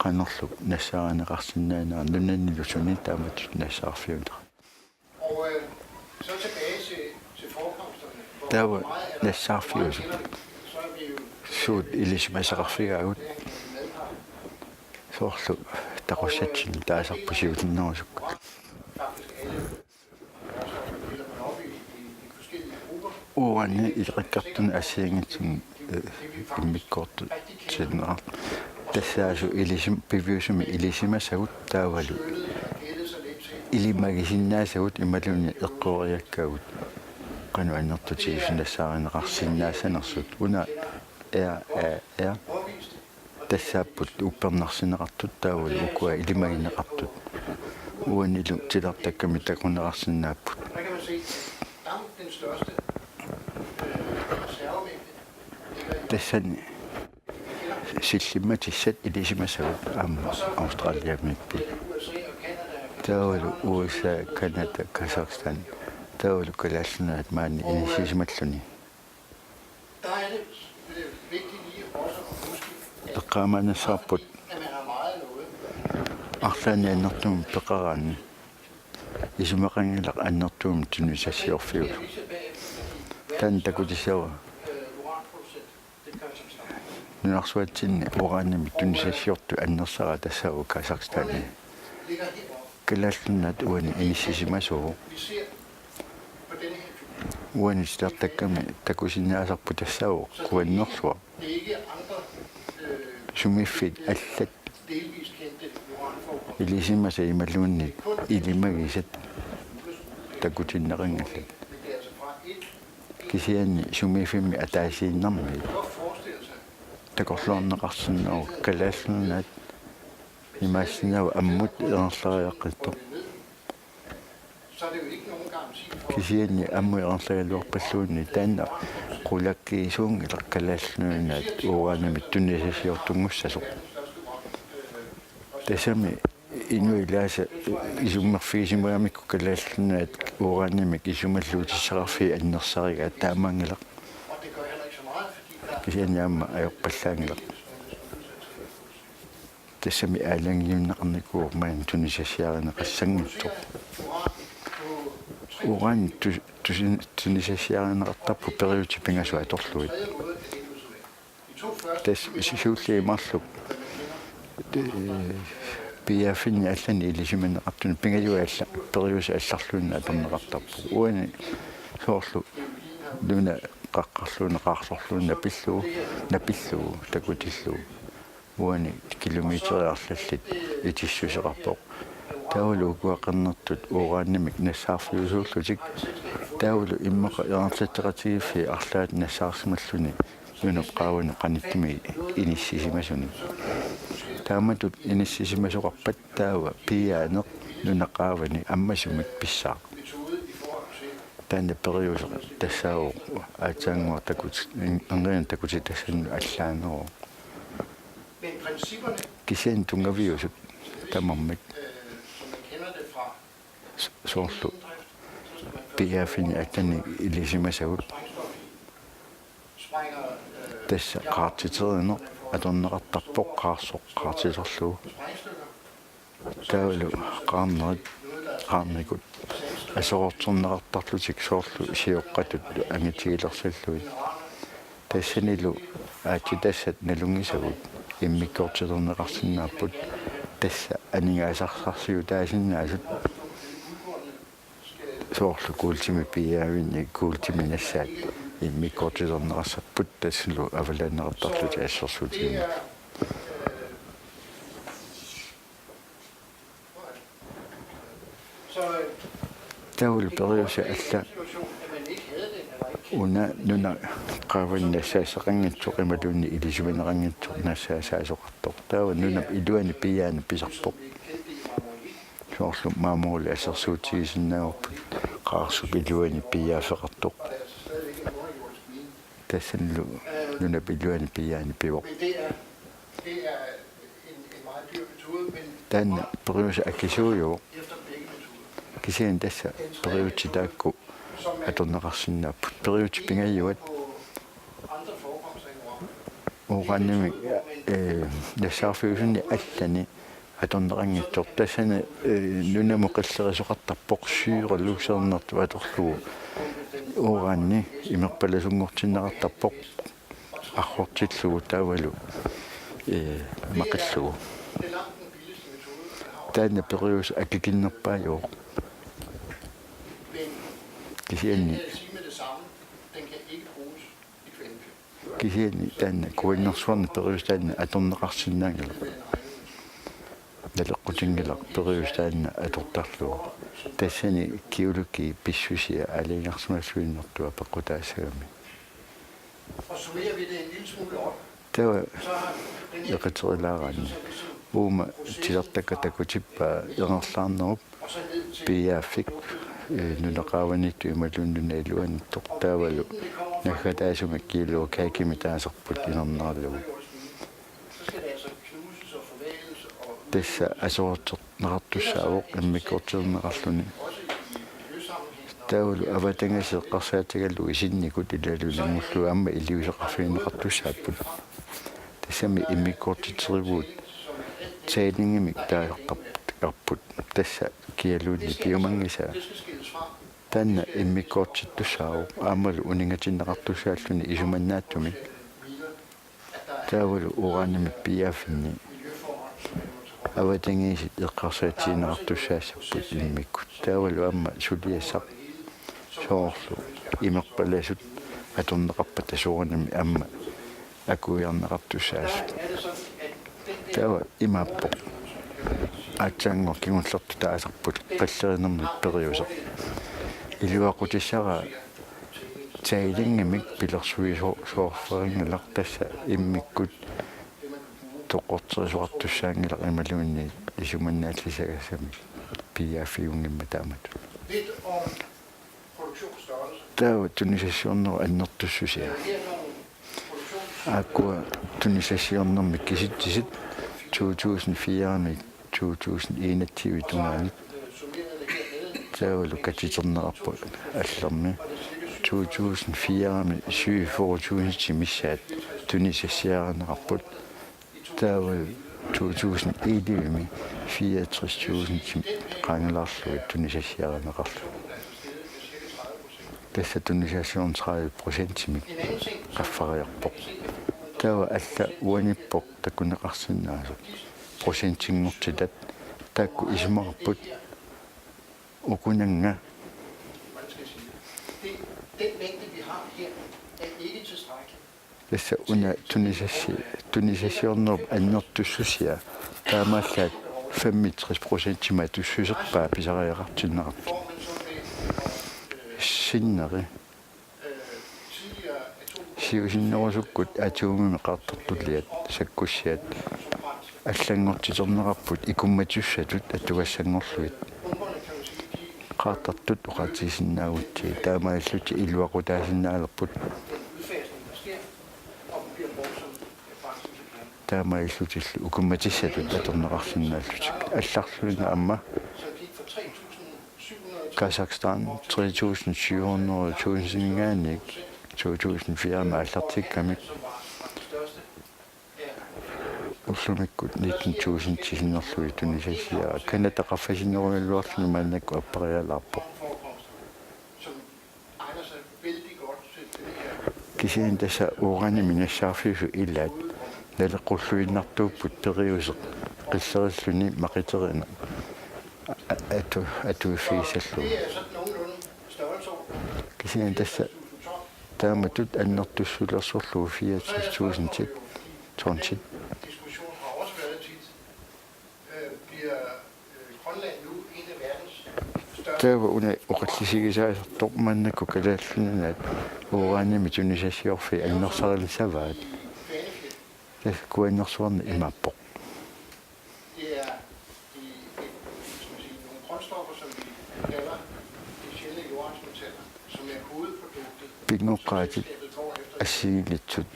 qanorlu nassaarineqarsinnaanera nunanilu suni taamatut nassaarfiunera. Taava nassaarfiusut suut ilisimasaqarfigaagut soorlu taqussatsinni taasarput siusinnerusukkut. Urani ileqqikkartuni assigiinngitsunik, eh, immikkoortutsinnera. Tassaasut ilisim-, piviusumik ilisimasagut taavalu ilimagisinnaasagut imaluunniit eqqoriakkaagut qanoq annertutigisut nassaarineqarsinnaassanersut. Una R A R tassaapput uppernarsineqartut taavalu ukua ilimagineqartut. Uanilu titartakkami takuneqarsinnaapput. Tassani sillimmatissat ilisimasagut aamma Australiamiipput. Taavalu U S A, Canada, Kazakhstan. Taavalu Kalaallit Nunaat maani inissisimalluni. Eqqaamaannassavarput arlaannik annertuumik peqaraanni isumaqanngilaq annertuumik tunisassiorfiusoq. Taanna takutissavara. Nunarsuatsinni uranimik tunisassiortut annersaat tassaavoq Kazakhstani. Kalaallit Nunaat uani inissisimasuuvoq. Uani titartakkami takusinnaasarput tassaavoq kuannersuaq. Sumiiffik allat ilisimasat imaluunniit ilimagisat takutinneqanngillat. Kisianni sumiiffimmi ataasiinnarmit takorluuinnarneqarsinnaavoq Kalaallit Nunaat imaassinnaavoq ammut ingerlariaqqittoq. Kisianni ammut ingerlagaluarpalluunniit taanna qulakkiisuunngilaq Kalaallit Nunaanni uranimik tunisasiortunngussasoq. Tassami inuit ilaasa isummerfigisimagamikku Kalaallit Nunaat uranimik isumalluutissaqarfiit annersarigaat taamaanngilaq. Kisianni aamma ajorpallaanngilaq. Tassami aalajangiunneqarnikuuvoq maani tunisassiarineqassanngitsoq. Uran tu-, tusin-, tunisassiarineqartarpoq periuseq pingasut atorlugit. Tassa siulliit marluk, eh, piiaaffinni allani ilisimaneqartuni pingajuat alla-, periuseq allarluinnaq atorneqartarpoq. Uani soorlu nuna qaqqarluunniit qaarsorluunniit napillugu, napillugu, takutillugu. Uani kilometerit arlallit itissuseqarpoq. Taavalu ukua qernertut uranimik nassaarfiusuullutik. Taavalu immaqa ingerlatseqatigiiffiit arlaat nassaarsimalluni nunap qaavani qanittumi inissisimasunik. Taamatut inissisimasoqarpat taava piiaaneq nunap qaavani ammasumik pissaaq. Taanna periuseq tassaavoq aatsaannguaq takut-, erniinnaq takutitassannut allaaneruvoq. Kisianni tunngaviusut tamarmik s-, soorlu piiaaffinni allani ilisimasagut. Tassa qaartiterineq atorneqartarpoq, qaarsoq qaartitorlugu. Taavalu qaarnerit, qaarnikut aserorterneqartarlutik soorlu sioqqatut angitigilersallugit. Tassanilu aatsitassat nalunngisagut immikkoortiterneqarsinnaapput, tassa aningaasarsarsiutaasinnaasut. Soorlu kuultimik piiaavinni kuultimik nassaat immikkoortiterneqassapput, tassalu avalaanneqartarlutik assersuutigimmata. Taavalu periuseq alla una nunap qaavani nassaassaqanngitsoq imaluunniit ilisimaneqanngitsoq nassaassaasoqartoq. Taava nunap iluani piiaani pisarpoq. Soorlu maamoruli assersuutigisinnaavarput qaarsup iluani piiaaffeqartoq. Tassanilu nunap iluani piiaani pivoq. Taanna periuseq akisuujuvoq. Kisianni tassa periutsit taakku atorneqarsinnaapput. Periutsit pingajuat uranimik, eh, nassaarfiusunni allani atorneqanngitsoq. Tassani, eh, nunamut qillerisoqartarpoq syre luksernertut atorlugu. Urani imerpalasunngortinneqartarpoq arrortillugu taavalu, eh, maqillugu. Taanna periuseq akikinnerpaajuvoq. Kisianni Kisianni taanna kuannersuarni periuseq taanna atorneqarsinnaanngilaq. Naleqqutinngilaq periuseq taanna atortarlugu. Tassani geologi pissusia aalajangersimalluinnartoq apeqqutaassagami. Taava eqaterilaaraanni uuma titartakka takutippaa ingerlaarnerup piiaaffik, eh, nunap qaavaniittoq imaluunniit nunap iluaniittoq taavalu naggataasumik geologimik taasarput inerneralugu. Tassa aserorterneqartussaavoq immikkoortiterneqarluni. Taavalu avatangiisit eqqarsaatigalugu isinnikut ilaalu ilanngullugu aamma iliuuseqarfigineqartussaapput. Tassami immikkoortitserivugut tællingimik taasartarput. Tassa kialuunniit piumanngisaa. Taanna immikkoortittussaavoq aammalu uninngatinneqartussaalluni isumannaatsumik. Taavalu uranimik piiaaffinni avatangiisit eqqarsaatigineqartussaassapput immikkut. Taavalu aamma suliassaq soorlu imerpalasut atorneqarpata soorunami aamma akuiarneqartussaasut. Taava imaappoq. Aatsaannguaq kingullertut taasarput qillerinermik periuseq. Iluaqutissaraa tællingimik pilersuisoorfeqanngilaq tassa immikkut toqqorterisoqartussaanngilaq imaluunniit isumannaallisagassamik piiaaffiunngimmat taamatut. Taava tunisassiornerup annertussusia. Aakkua tunisassiornermi kisitsisit to tusind fire-mi to tusind enogtyve tungaanut. Taavalu katiterneqarput allermi. To tusind fire-mi syvogfyrre tusind missaat tunisassiarineqarput. Taavalu to tusind elleve-mi fireogtres tusind qaangalaarlugit tunisassiarineqarluni. Tassa tunisassiorneq tredive procentimik qaffariarpoq. Taava alla uanippoq takuneqarsinnaasoq procentinngortitat, taakku isumaqarput ukunannga. Tassa una tunisassi-, tunisassiornerup annertussusia taamaallaat femogtres procentimik atussuserpaa pisariaqartinneqartoq. Sinneri. Siusinnerusukkut atomimik qaartartuliat sakkussiat allanngortiterneqarput ikummatussatut atugassanngorlugit. Qaartartut oqaatigisinnaagutsigit taamaalillutik iluaqutaasinnaalerput. Taamaalillutillu ukummatissatut atorneqarsinnaallutik. Allarluinnaq aamma Kazakhstan tre tusind syv hundrede tusindinngaanniit to tusind fire-mi aallartikkamik. Ullumikkut nitten tusind sinnerlugit tunisassiaq. Canada qaffasinnerugaluarluni maannakkut apparialaarpoq. Kisianni tassa uranimik nassaarfiusut ilaat naleqqulluinnartuupput periuseq qillerilluni maqiterineq a-, atu-, atuiffigissallugu. Kisianni tassa taamatut annertussulersorlugu fireogtres tusind tonsit. Taava una oqallisigisaasartoq maannakkut Kalaallit Nunaat uranimik tunisassiorfiit annersarilissavaat. Tassa Kuannersuarni imaappoq. Pinngoqqaatit assigiinngitsut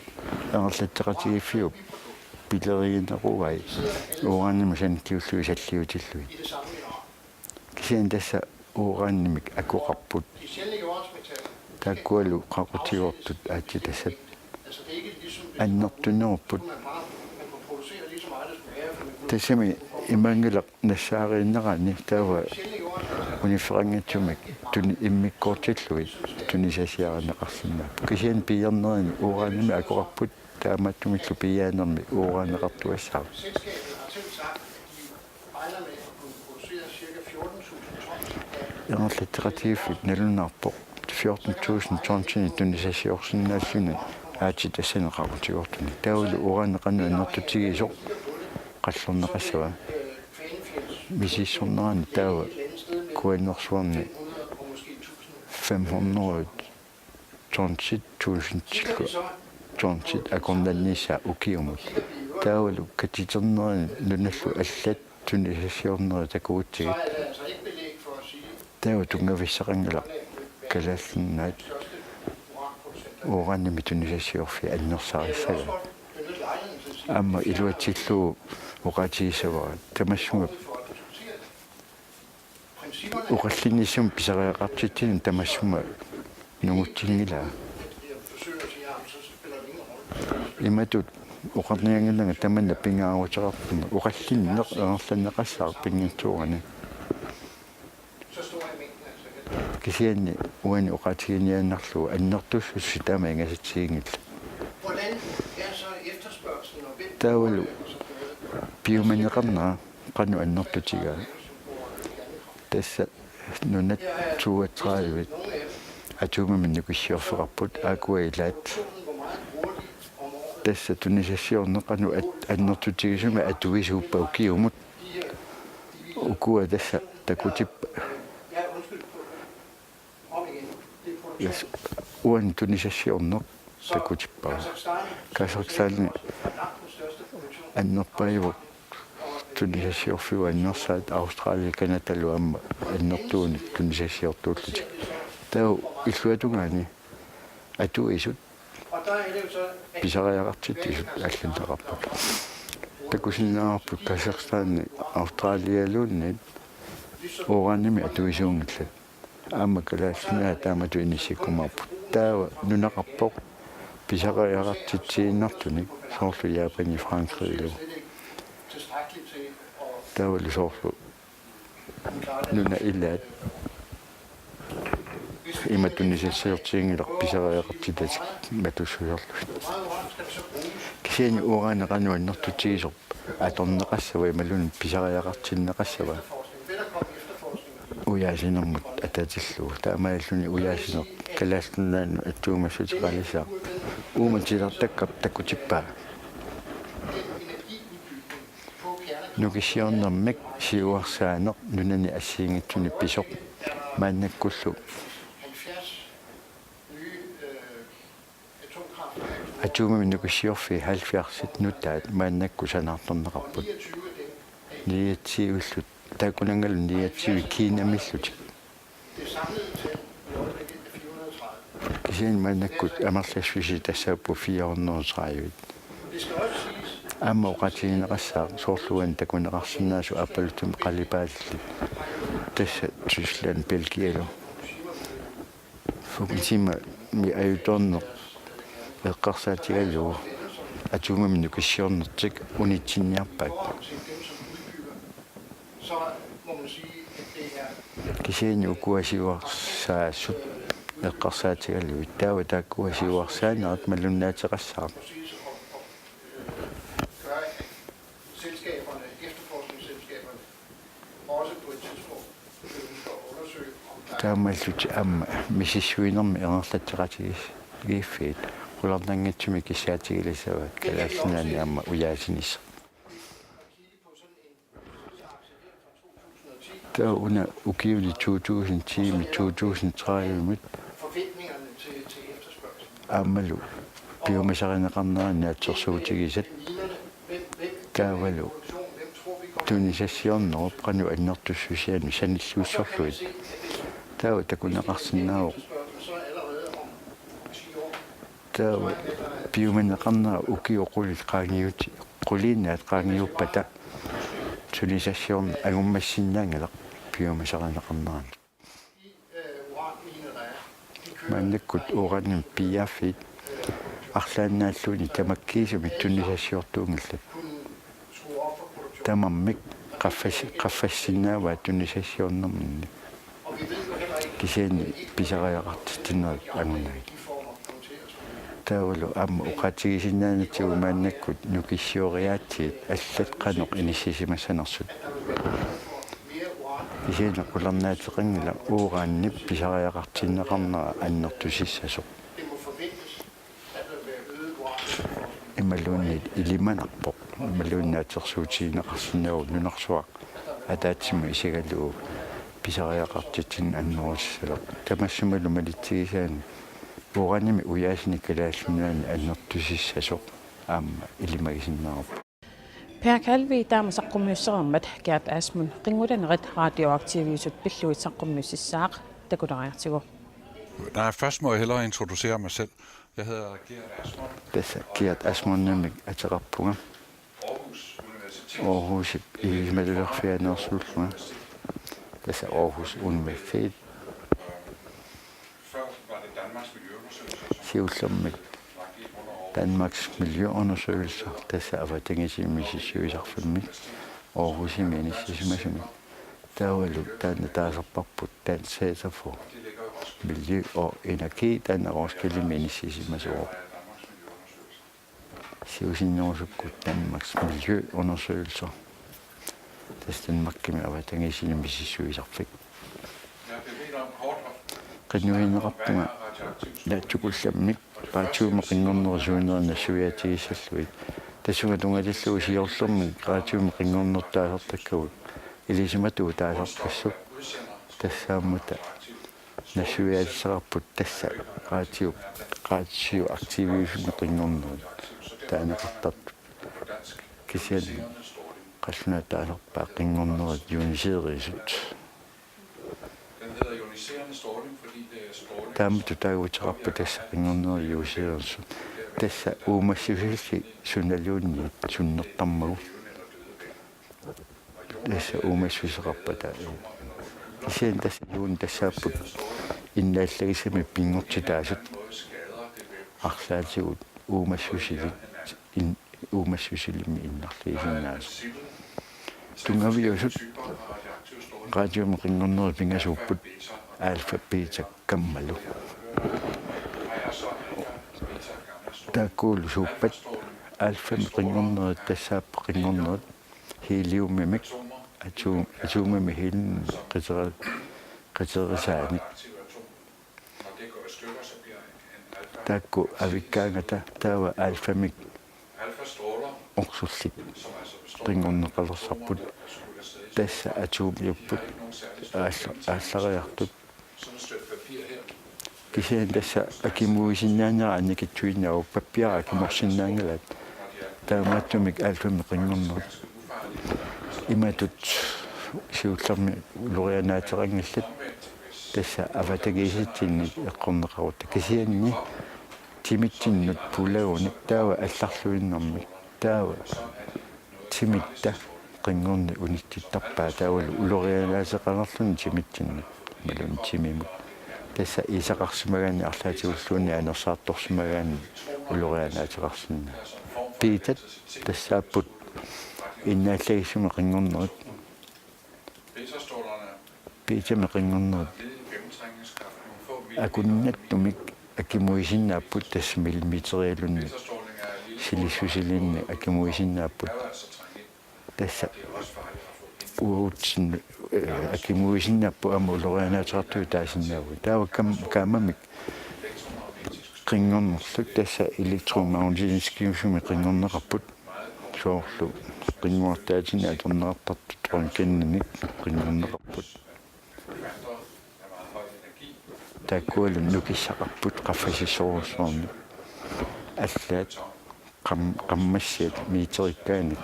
angerlatseqatigiiffiup pilerigineruai uranimik saniatigut salliutillugit. Kisianni tassa uranimik akoqarput. Taakkualu qaqutigoortut aatsitassat annertunerupput. Tassami imaanngilaq nassaariinnerani taava uniffeqanngitsumik tuni-, immikkoortillugit tunisassiarineqarsinnaapput. Kisianni piiarnerini uranimik akoqarput, taamaattumillu piiaanermi uraneqartuassaaq. Ingerlatseqatigiiffik nalunaarpoq fjorten tusind tonsinik tunisassiorsinnaalluni aatsitassanik qaqutigoortunik. Taavalu urani qanoq annertutigisoq qallorneqassava. Misissornerani taava Kuannersuarni fem hundrede tonsit tusintillu tonsit akornanniissaat ukiumut. Taavalu katiternerini nunallu allat tunisassiornerit takugutsigit. Taava tunngavissaqanngilaq Kalaallit Nunaat uranimik tunisassiorfiit annersarissagai. Aamma iluatsillugu oqaatigissavara tamassunga oqallinnissamut pisariaqartitsineq tamassuma nungutsinngilara. Imatut oqarnianngilanga tamanna pingaaruteqarpoq, oqallinneq ingerlanneqassaaq pinngitsoorani. Kisianni uani oqaatiginiaannarlugu annertussusia taama ingasatsiginngillat. Taavalu piumaneqarnera qanoq annertutigaa. Tassa nunat toogtredive atomimik nukissiorfeqarput aakkua ilaat. Tassa tunisassiorneq qanoq at-, annertutigisumik atuisuuppat ukiumut. Ukua tassa takutippat. Yes. Uani tunisassiorneq takutippara. Kazakhstani annerpaajuvoq Tunisassiorfiup annersaat Australia Canadalu aamma annertuunik tunisassiortuullutik. Taava illuatungaani atuisut pisariaqartitsisut allanneqarput. Takusinnaavarput Kazakhstani Australialuunniit uranimik atuisuunngillat. Aamma Kalaallit Nunaat taamatut inissikkumaarput. Taava nunaqarpoq pisariaqartitsiinnartunik soorlu Japani Frankrigilu. Taavalu soorlu nunat ilaat ima tunisassiortiginngilaq pisariaqartitatik matussuserlugit. Kisianni urani qanoq annertutigisoq atorneqassava imaluunniit pisariaqartinneqassava ujaasinermut atatillugu. Taamaalilluni ujaasineq Kalaallit Nunaannut attuumassuteqalissaaq. Uuma titartakkap takutippaa. Nukissiornermik siuarsaaneq nunani assigiinngitsuni pisoq maannakkullu. Atomimik nukissiorfiit halvfjerdsit nutaat maannakkut sanaartorneqarput. Niogtyvillu taakkunanngalu niogtyve Kinamillutik. Kisianni maannakkut amerlassusi tassaapput fire hundrede og tredive. Aamma oqaatigineqassaaq soorlu uani takuneqarsinnaasut aappaluttumik qalipaatillit. Tassa Tyskland, Belgialu. Fukushimami ajutoorneq eqqarsaatigalugu atomimik nukissiornertik unitsinniarpaat. Kisianni ukua siuarsaasut eqqarsaatigalugit taava taakkua siuarsaanerat malunnaateqassaaq. Taamaallutik aamma misissuinermi ingerlatseqatigiiffiit qularnanngitsumik kissaatigilissavat Kalaallit Nunaanni aamma ujaasinissaq. Taava una ukiuni to tusind ti-mi to tusind tredive-mit aammalu piumasarineqarneranni naatsorsuutigisat taavalu tunisassiornerup qanoq annertussusianut sanilliussorlugit. Taava takuneqarsinnaavoq. Taava piumaneqarnera ukiut qulit qaangiut-, quliinnaat qaangiuppata tunisassiorneq angummassinnaanngilaq piumasarineqarnerani. Maannakkut uranimik piiaaffiit arlaannaalluunniit tamakkiisumik tunisassiortuunngillat. Tamarmik qaffas-, qaffassinnaavaat tunisassiornerminni. Kisianni pisariaqartitsinerit angunaat. Taavalu aamma oqaatigisinnaanatsigu maannakkut nukissioriaatsiit allat qanoq inissisimassanersut. Kisianni qularnaateqanngilaq uranip pisariaqartinneqarnera annertusissasoq. Imaluunniit ilimanarpoq, imaluunniit naatsorsuutigineqarsinnaavoq nunarsuaq ataatsimut isigalugu pisariaqartitsineq annerusissaleq. Tamassumalu malitsigisaanni uranimik ujaasineq Kalaallit Nunaanni annertusissasoq aamma ilimagisinnaavarput. Per Kalvik taama saqqummiussereermat Gerd Asmund qinngulanerit radioaktiviusut pillugit saqqummiussissaaq, takulaariartigu. Nej, først må jeg hellere introducere mig selv. Jeg hedder Gerd Asmund. Tassa Gerd Asmundimik ateqarpunga. Aarhus Universitet. Aarhusip ilisimatusarfianeersuullunga. Tassa Aarhus Universitet. Før var det Danmarks Miljøundersøgelser, som siullermik var under Aarhus. Danmarks Miljøundersøgelser, tassa avatangiisinut misissuisarfimmik Aarhusimi inissisimasumik. Taavalu taanna taasarparput Dansk Center for Miljø og Energi, taanna Roskildemi inissisimasuuvoq. Siusinnerusukkut Danmarks Miljøundersøgelser. Tassa Danmarkimi avatangiisinut misissuisarfik. Qinnuigineqarpunga naatsukullammik radiumik qinngornerit suunerit nassuiaatigissallugit. Tassunga tunngatillugu siorlermik radiumik qinngornertut taasartakkagut ilisimatuut taasarpassuk. Tassaammata nassuiaatissaqarput tassa radio, radioaktiviusumik qinngornerit taaneqartartut. Kisianni Qallunaatut taalerpaat qinngornerit ioniseerisut. Taama tutaaguteqarpoq tassa qinngornerit ioniseerisut. Tassa uumassusillit sunaluunniit sunnertarmagu. Tassa uumassuseqarpata. Kisianni tassa ioni tassaapput innaallagissamik pinngortitaasut arlaatigut uumassusilit in-, uumassusilimmik innarliisinnaasoq. Tunngaviusut radiumik qinngornerit pingasuupput alfa, beta, gammalu. Taakkuulussuupput alfamik qinngornerit tassaapput qinngornerit heliumimik atom-, atomimik helium qitera-, qiterisaanik. Taakku avikkaangata taava alfamik orsullit qinngorneqalersarput tassa atomiupput aalla-, aallariartut. Kisianni tassa akimuisinnaanera annikitsuinnaavoq pappiara akimorsinnaanngilaat taamaattumik alfamik qinngornerit. Imatut siullermik ulorianaateqanngillat tassa avatangiisitsinnik eqqorneqarutta kisianni timitsinnut pulagunik taava allarluinnarmik taava timitta qinngorneq unittittarpaa taavalu ulorianaateqalerluni timitsinnut imaluunniit timimut. Tassa iisaqarsimagaanni arlaatigulluunniit anersaartorsimagaanni ulorianaateqarsinnaasoq. Betat tassaapput innaallagissamik qinngornerit. Betamik qinngornerit akunnattumik akimuisinnaapput tassa millimeterialunnik silissusilinnik akimuisinnaapput. Tassa uatsinnut, eh, akimuisinnaapput aamma ulorianaateqartut taasinnaavugut. Taava gam-, gammamik qinngornerlu tassa elektromagnetiskisumik qinngorneqarput. Soorlu qinnguartaatinik atorneqartartut røntgeninik qinngorneqarput. Taakkualu nukissaqarput qaffasissorujussuarnik. Allaat qam-, qammassiat meterikkaanik,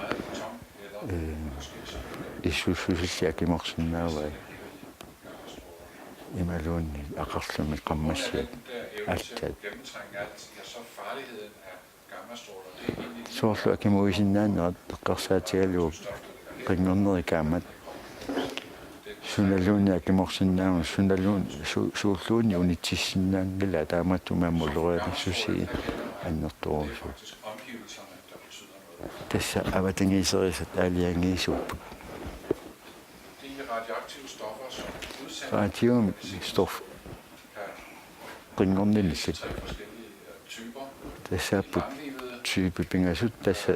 eh, issussusillit akimorsinnaavai. Imaluunniit aqarluni qammassiat allaat. Soorlu akimuisinnaanerat eqqarsaatigalugu qinngornerit gammat sunaluunniit akimorsinnaammata sunaluun-, su-, suulluunniit unitsissinnaanngilaat taamaattumik aamma ulorianassusii annertoorujussuupput. Tassa avatangiiserisat aalajangiisuupput. Radiumstof qinngornillit. Tassaapput typit pingasut tassa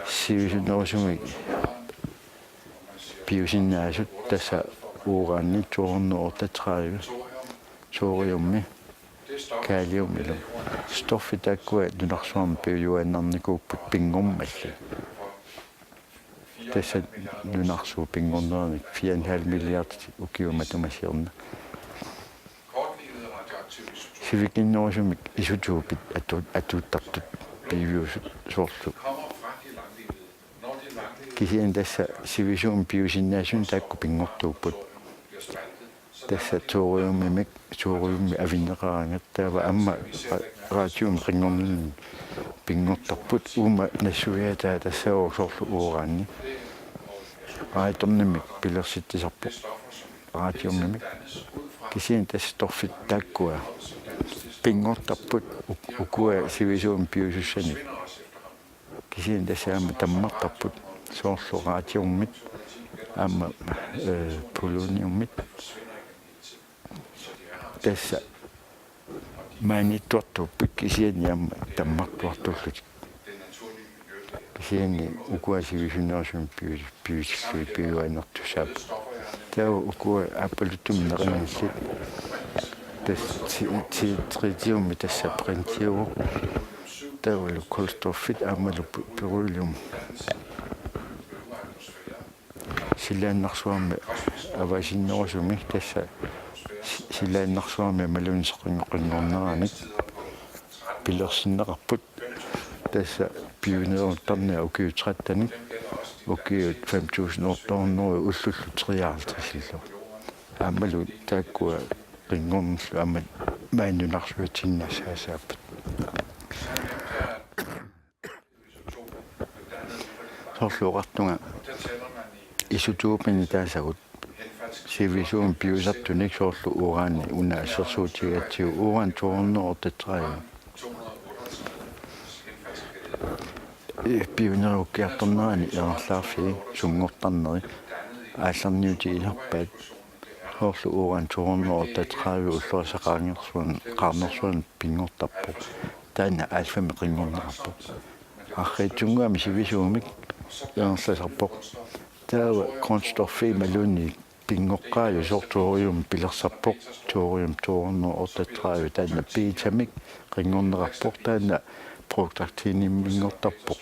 sivisunerusumik piusinnaasut tassa urani to hundrede otteogtredive, thoriumi, kaliumilu. Stoffit taakkua nunarsuarmi piujuaannarnikuupput pinngormalli. Tassa nunarsuup pinngorneranik fire en halv milliard ukiut matuma siorna. Sivikinnerusumik isotopit atu-, atuuttartut piviusut soorlu. Kisianni tassa sivisuumik piusinnaasunik taakku pinngortuupput. Tassa thoriumimik, thoriumimik avinneqaraangat taava aamma ra-, radiumik qinngornini pinngortarput uuma nassuiaataa tassaavoq soorlu urani. Radiumimik pilersitsisarpoq radiumimik. Kisianni tassa stoffit taakkua pinngortarput uk-, ukua sivisuumik piusussanik. Kisianni tassa aamma tammartarput soorlu radiumit aamma, eh, poloniumit. Tassa maaniittuartuupput kisianni aamma tammartuartullutik. Kisianni ukua sivisunerusumik piu-, piusillugit piujuaannartussaapput. Taava ukua aappaluttumik neqanngillat. Tassa ti-, ti-, tritiummi tassa brinttiuvoq. Taavalu kulstoffit aammalu be-, beryllium. Silaannarsuarmi avasinnerusumi tassa si-, silaannarsuarmi imaluunniit soqingoqinngorneranik pilersinneqarput tassa piuneruttarneq ukiut trettenit. Ukiut fem tusind otte hundrede ullullu treoghalvtredsillu. Aammalu taakkua qinngornerlu aamma maani nunarsuatsinni nassaasaapput. Soorlu oqartunga isotopini taasagut sivisuumik piusartunik soorlu urani una assersuutigatsigu uran to hundrede otteogtredive. Pionerukkiartornerani ingerlaarfii sunngortarneri aallarniutigisarpaat soorlu uran to hundrede otteogtredive ullorisaqaangersuan qaarnersuan pinngortarpoq. Taanna alfami qinngorneqarpoq. Arriitsunnguamik sivisuumik ingerlasarpoq. Taava grundstoffi imaluunniit pinngoqqaajusoq thorium pilersarpoq, thorium to hundrede otteogtredive, taanna betamik qinngorneqarpoq, taanna protactininngortarpoq.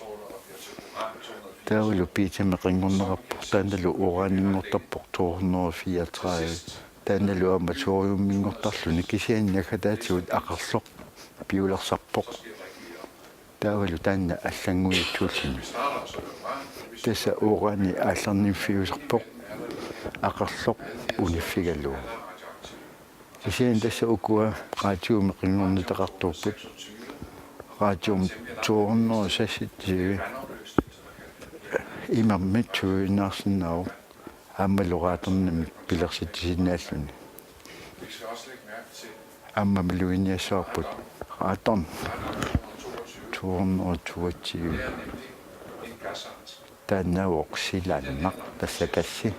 Taavalu betamik qinngorneqarpoq, taannalu uraninngortarpoq to hundrede fireogtredive, taannalu aamma thoriuminngortarluni, kisianni naggataatigut aqerloq piulersarpoq. Taavalu taanna allannguitsuulluni. Tassa urani aallarniffiusarpoq aqerloq uniffigalugu. Kisianni tassa ukua radiumik qinngornitaqartuupput. Radium to hundrede seksogtyve imermik tuuinnaarsinnaavoq. Aammalu radonimik pilersitsisinnaalluni. Aamma maluginiassavarput radon to hundrede toogtyve. Taannaavoq silaannaq, tassa gassi.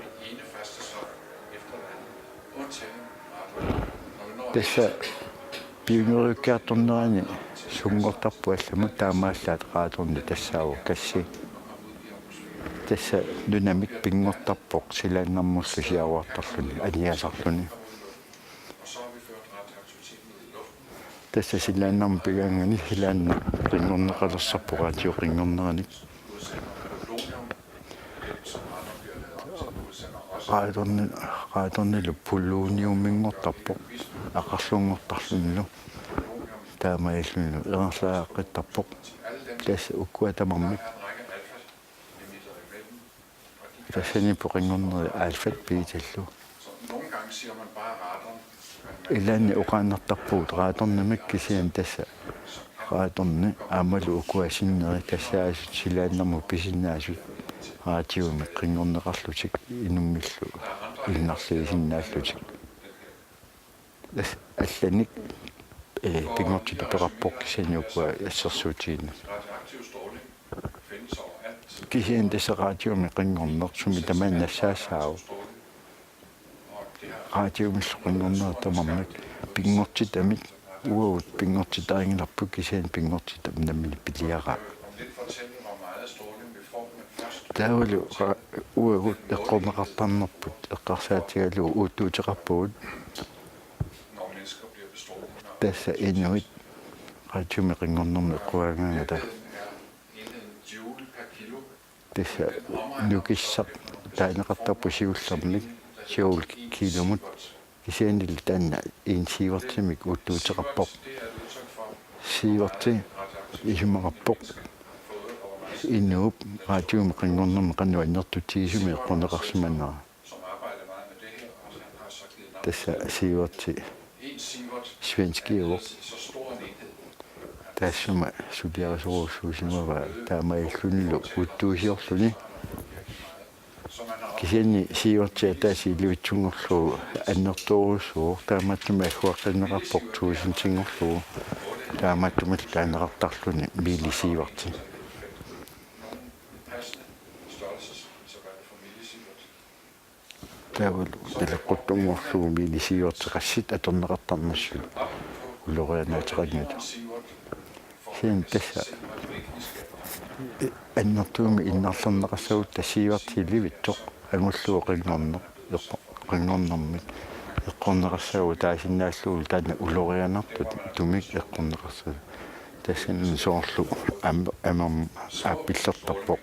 Tassa pionerukkiartornerani sunngortarpoq allamut, taamaallaat radoni tassaavoq gassi. Tassa nunamik pinngortarpoq silaannarmullu siaruartarluni aniasarluni. Tassa silaannarmik pigaangani silaannaq qinngorneqalersarpoq radiumik qinngorneranik. Radoni, radonilu poloniuminngortarpoq aqerlunngortarlunilu. Taamaalillunilu ingerlaaqqittarpoq. Tassa ukua tamarmik. Tassaniippoq qinngornerit alfat betallu. Ilaanni oqaannartarpugut radonimik, kisianni tassa radoni aammalu ukua sinneri tassaasut silaannarmut pisinnaasut radiumik qinngorneqarlutik inummillu innarliisinnaallutik. Tassa allanik, eh, pinngortitaq peqarpoq, kisianni ukua assersuutiginnasut. Kisianni tassa radiumik qinngorneq sumi tamaani nassaassaavoq. Radiumillu qinngornerit tamarmik pinngortitamik, uagut pinngortitarinngilarput, kisianni pinngortitaq nammineq piliaraa. Taavalu ra-, uagut eqqorneqartarnerput eqqarsaatigalugu uuttuuteqarpugut. Tassa inuit radiumik qinngornermik eqqugaangaangata. Tassa nukissaq taaneqartarpoq siullermik, joule kilomut, kisiannili taanna en sievertimik uuttuuteqarpoq. Sieverti isumaqarpoq inuup radiumik qinngornermik qanoq annertutigisumik eqqorneqarsimanera. Tassa Sieverti svenskiuvoq. Taassuma suliarisorujussuusimavaa taamaalillunilu uuttuusiorluni. Kisianni Sieverti ataaseq ilivitsunngorlugu annertoorujussuuvoq, taamaattumik agguaqqinneqarpoq tuusintinngorlugu, taamaattumillu taaneqartarluni millisieverti. Taavalu naleqquttunngorlugu millisievertit qassit atorneqartarnersut ulorianaateqanngilaq. Kisianni tassa annertuumik innarlerneqassagutta sieverti ilivitsoq angullugu qinngorneq, eqqo-, qinngornermik eqqorneqassagutta taasinnaallugulu taanna ulorianartumik eqqorneqassasoq. Tassani soorlu am-, amermik aappillertarpoq.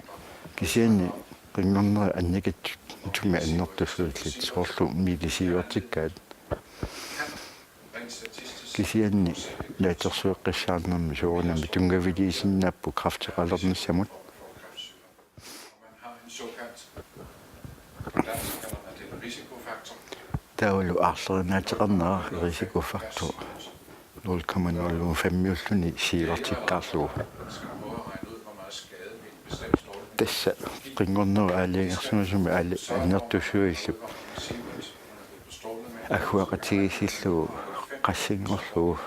Kisianni qinngornerit annikitsumik annertusullit soorlu millisievertikkaat. Kisianni naatsorsueqqissaarnermi soorunami tunngaviliisinnaapput kræfteqalernissamut. Taavalu aarlerinaateqarnera risikofaktor nul komma nul fem-iulluni sievertikkaarlugu. Tassa qinngornerup aalajangersimasumi aali-, annertussuillu agguaqatigiissillugu qassinngorlugu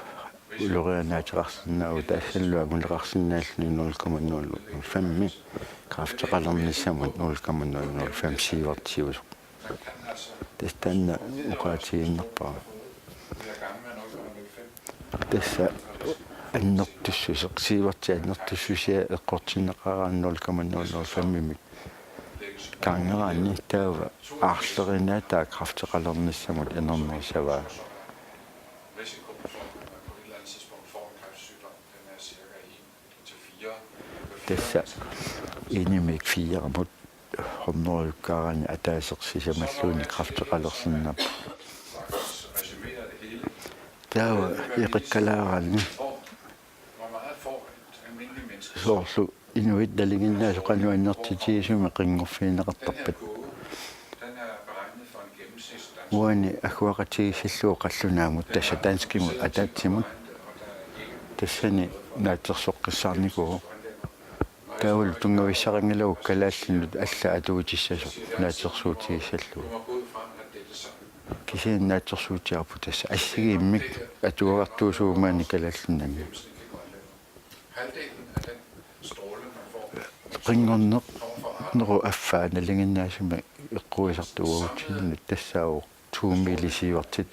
ulorianaateqarsinnaavoq, taassallu anguneqarsinnaalluni nul komma nul nul fem-i kræfteqalernissamut nul komma nul nul fem sievertiusoq. Tassa taanna oqaatigiinnarpara. Tassa annertussuseq, sievertit annertussusia eqqortinneqaraanni nul komma nul nul fem-imik kaanngeraanni taava aarlerinaataa kræfteqalernissamut inernerissavaa. Tassa en-imik fire-mut hundrede-kkaaraanni ataaseq sisamalluunniit kræfteqalersinnaapput. Taava eqikkalaaraanni soorlu inuit nalinginnaasut qanoq annertutigisumik qinngorfigineqartarpat. Uani agguaqatigiissillugu qallunaamut, tassa danskimut ataatsimut, tassani naatsorsoqqissaarnikuuvoq. Taavalu tunngavissaqanngilagut kalaallinut allat atuutissasoq naatsorsuutigissallugu. Kisianni naatsorsuutigaarput tassa assigiimmik atuagartuusugut maani Kalaallit Nunaanni. Qinngorneq, neru affaa nalinginnaasumik eqquigisartut uagutsinnut tassaavoq to millisievertit.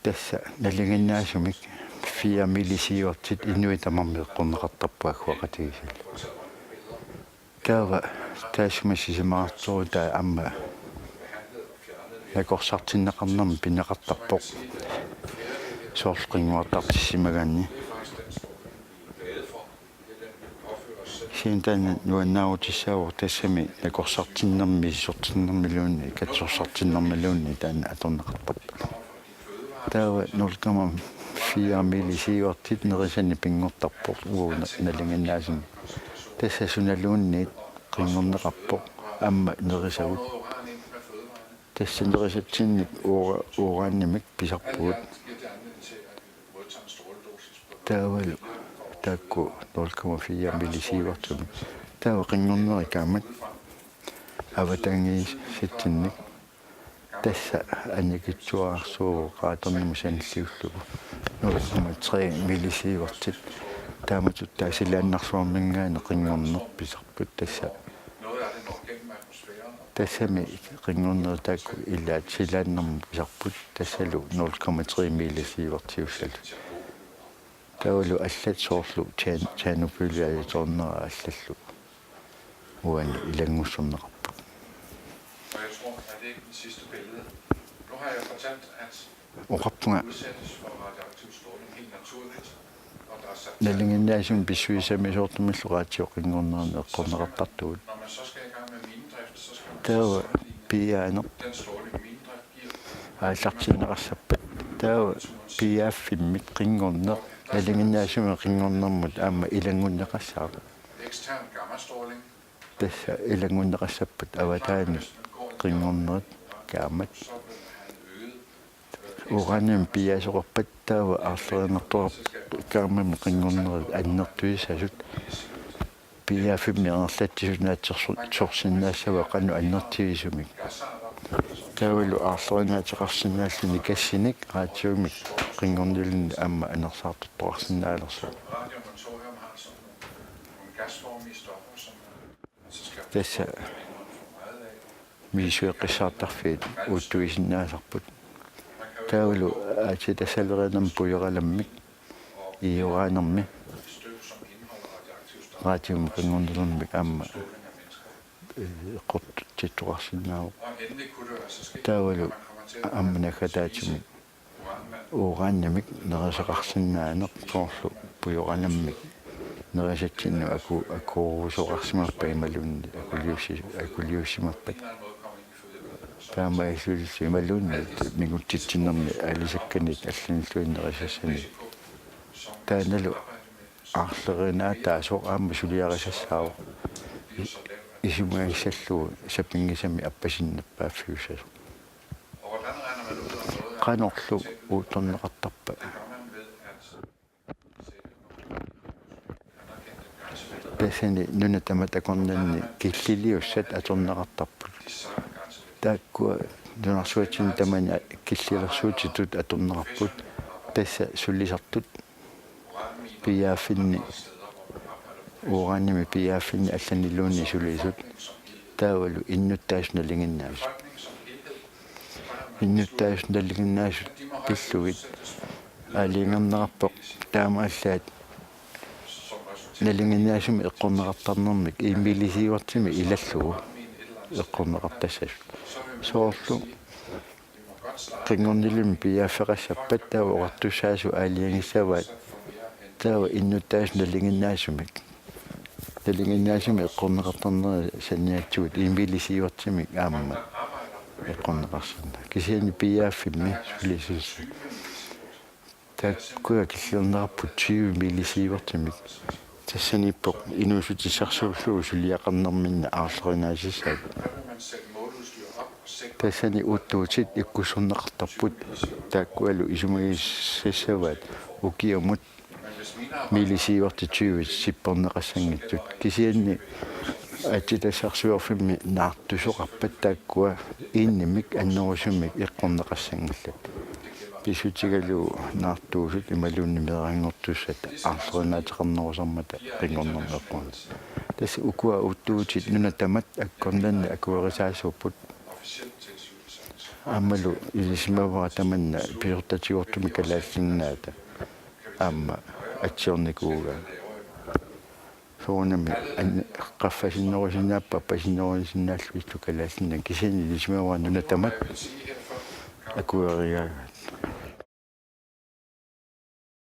Tassa nalinginnaasumik fire millisievertit inuit tamarmik eqqorneqartarput agguaqatigiissallu. Taava taassuma sisamarartorutaa aamma nakorsartinneqarnermik pineqartarpoq. Soorlu qinnguartartissimagaanni. Kisianni taanna nuannaarutissaavoq, tassami nakorsartinnermi, misissortinnermiluunniit, katsorsartinnermiluunniit taanna atorneqartarpoq. Taava nul komma fire millisievertit nerisanik pinngortarpoq uagut nalinginnaasumik. Tassa sunaluunniit qinngorneqarpoq aamma nerisagut. Tassa nerisatsinnik ura-, uranimik pisarpugut. Taavalu taakku nul komma fire millisievertimik. Taava qinngornerit kaammat avatangiisitsinnik. Tassa annikitsuararsuuvoq radiornermut sanilliullugu. Nul komma tre millisievertit. Taamatut taava silaannarsuarminngaanniit qinngorneq pisarput tassa. Tassami qinngornerit taakku ilaat silaannarmut pisarput, tassalu nul komma tre millisievertiussallutik. Taavalu allat soorlu Tjern-, Tjernobyliajutoornerat allallu uani ilanngussorneqarput. Oqarpunga nalinginnaasumik pissusissamisoortumillu radiup qinngornerani eqqorneqartartugut. Taava piiaaneq aallartinneqassappat. Taava piiaaffimmik qinngorneq nalinginnaasumik qinngornermut aamma ilanngunneqassaaq. Tassa ilanngunneqassappat avataani qinngornerit kaammat. Uranimik piiaasoqarpat taava aarlerinartoqarpoq kaammamik qinngornerit annertusissasut. Piiaaffimmi ingerlatsisut naatsorsorsinnaassavaat qanoq annertugisumik. Taavalu aarlerinaateqarsinnaalluni gassinik radiumik qinngorniluni aamma anersaartortoqarsinnaalersoq. Tassa misissueqqissaartarfiit uuttuisinnaasarput. Taavalu aatsitasalerinermi pujoralammik iioranermi radiumik qinngornilermik aamma eqqortittoqarsinnaavoq. Taavalu aamma naggataatsimik uranimik nerisaqarsinnaaneq soorlu pujoralammik nerisatsinnut aku-, akuurusoqarsimappata imaluunniit akuliussi-, akuliussimappata. Taamaalillunilu imaluunniit mingutsitsinermi aalisakkanit allanilluinnaq nerisassanik. Taannalu aarlerinaataa soorlu aamma suliarisassaavoq. isumagissallugu sapinngisamik appasinnerpaaffiussasoq. Qanorlu uuttorneqartarpa? Tassani nunat tamat akornanni killiliussat atorneqartarput. Taakkua nunarsuatsinni tamani killilersuutitut atorneqarput. Tassa sulisartut piiaaffinni, uranimik piiaaffinni allaniluunniit sulisut. Taavalu innuttaasut nalinginnaasut. Innuttaasut nalinginnaasut pillugit aalajangerneqarpoq taamaallaat nalinginnaasumik eqqorneqartarnermik en millisievert-imik ilallugu eqqorneqartassasut. Soorlu qinngorniluunniit piiaaffeqassappat taava oqartussaasut aalajangissavaat taava innuttaasut nalinginnaasumik. Nalinginnaasumik eqqorneqartarneri saniatigut en millisievert-imik aamma eqqorneqarsinnaavoq. Kisianni piiaaffimmi sulisussat. Taakkua killiliornerput tyve millisievert-imik. Tassaniippoq inuussutissarsiorlugu suliaqarnerminni aarlerinaassassaat. Tassani uuttuutit ikkussorneqartarput taakkualu isumagissassavaat ukiumut millisievert tyve sipporneqassanngitsut. Kisianni aatsitassarsiorfimmi naartusoqarpat taakkua en-imik annerusumik eqqorneqassanngillat. Pissutigalugu naartuusut imaluunniit meeranngorsat aarlerinaateqarnerusarmata qinngornermi eqqorneq. Tassa ukua uuttuutit nunat tamat akornanni akuerisaasuupput. Aammalu ilisimavara tamanna pisortatigoortumik Kalaallit Nunaata aamma atsiornikuugaat. Soorunami an-, qaffasinnerusinnaapput appasinnerusinnaallugit Kalaallit Nunaat, kisianni ilisimavara nunat tamat akuerigaat.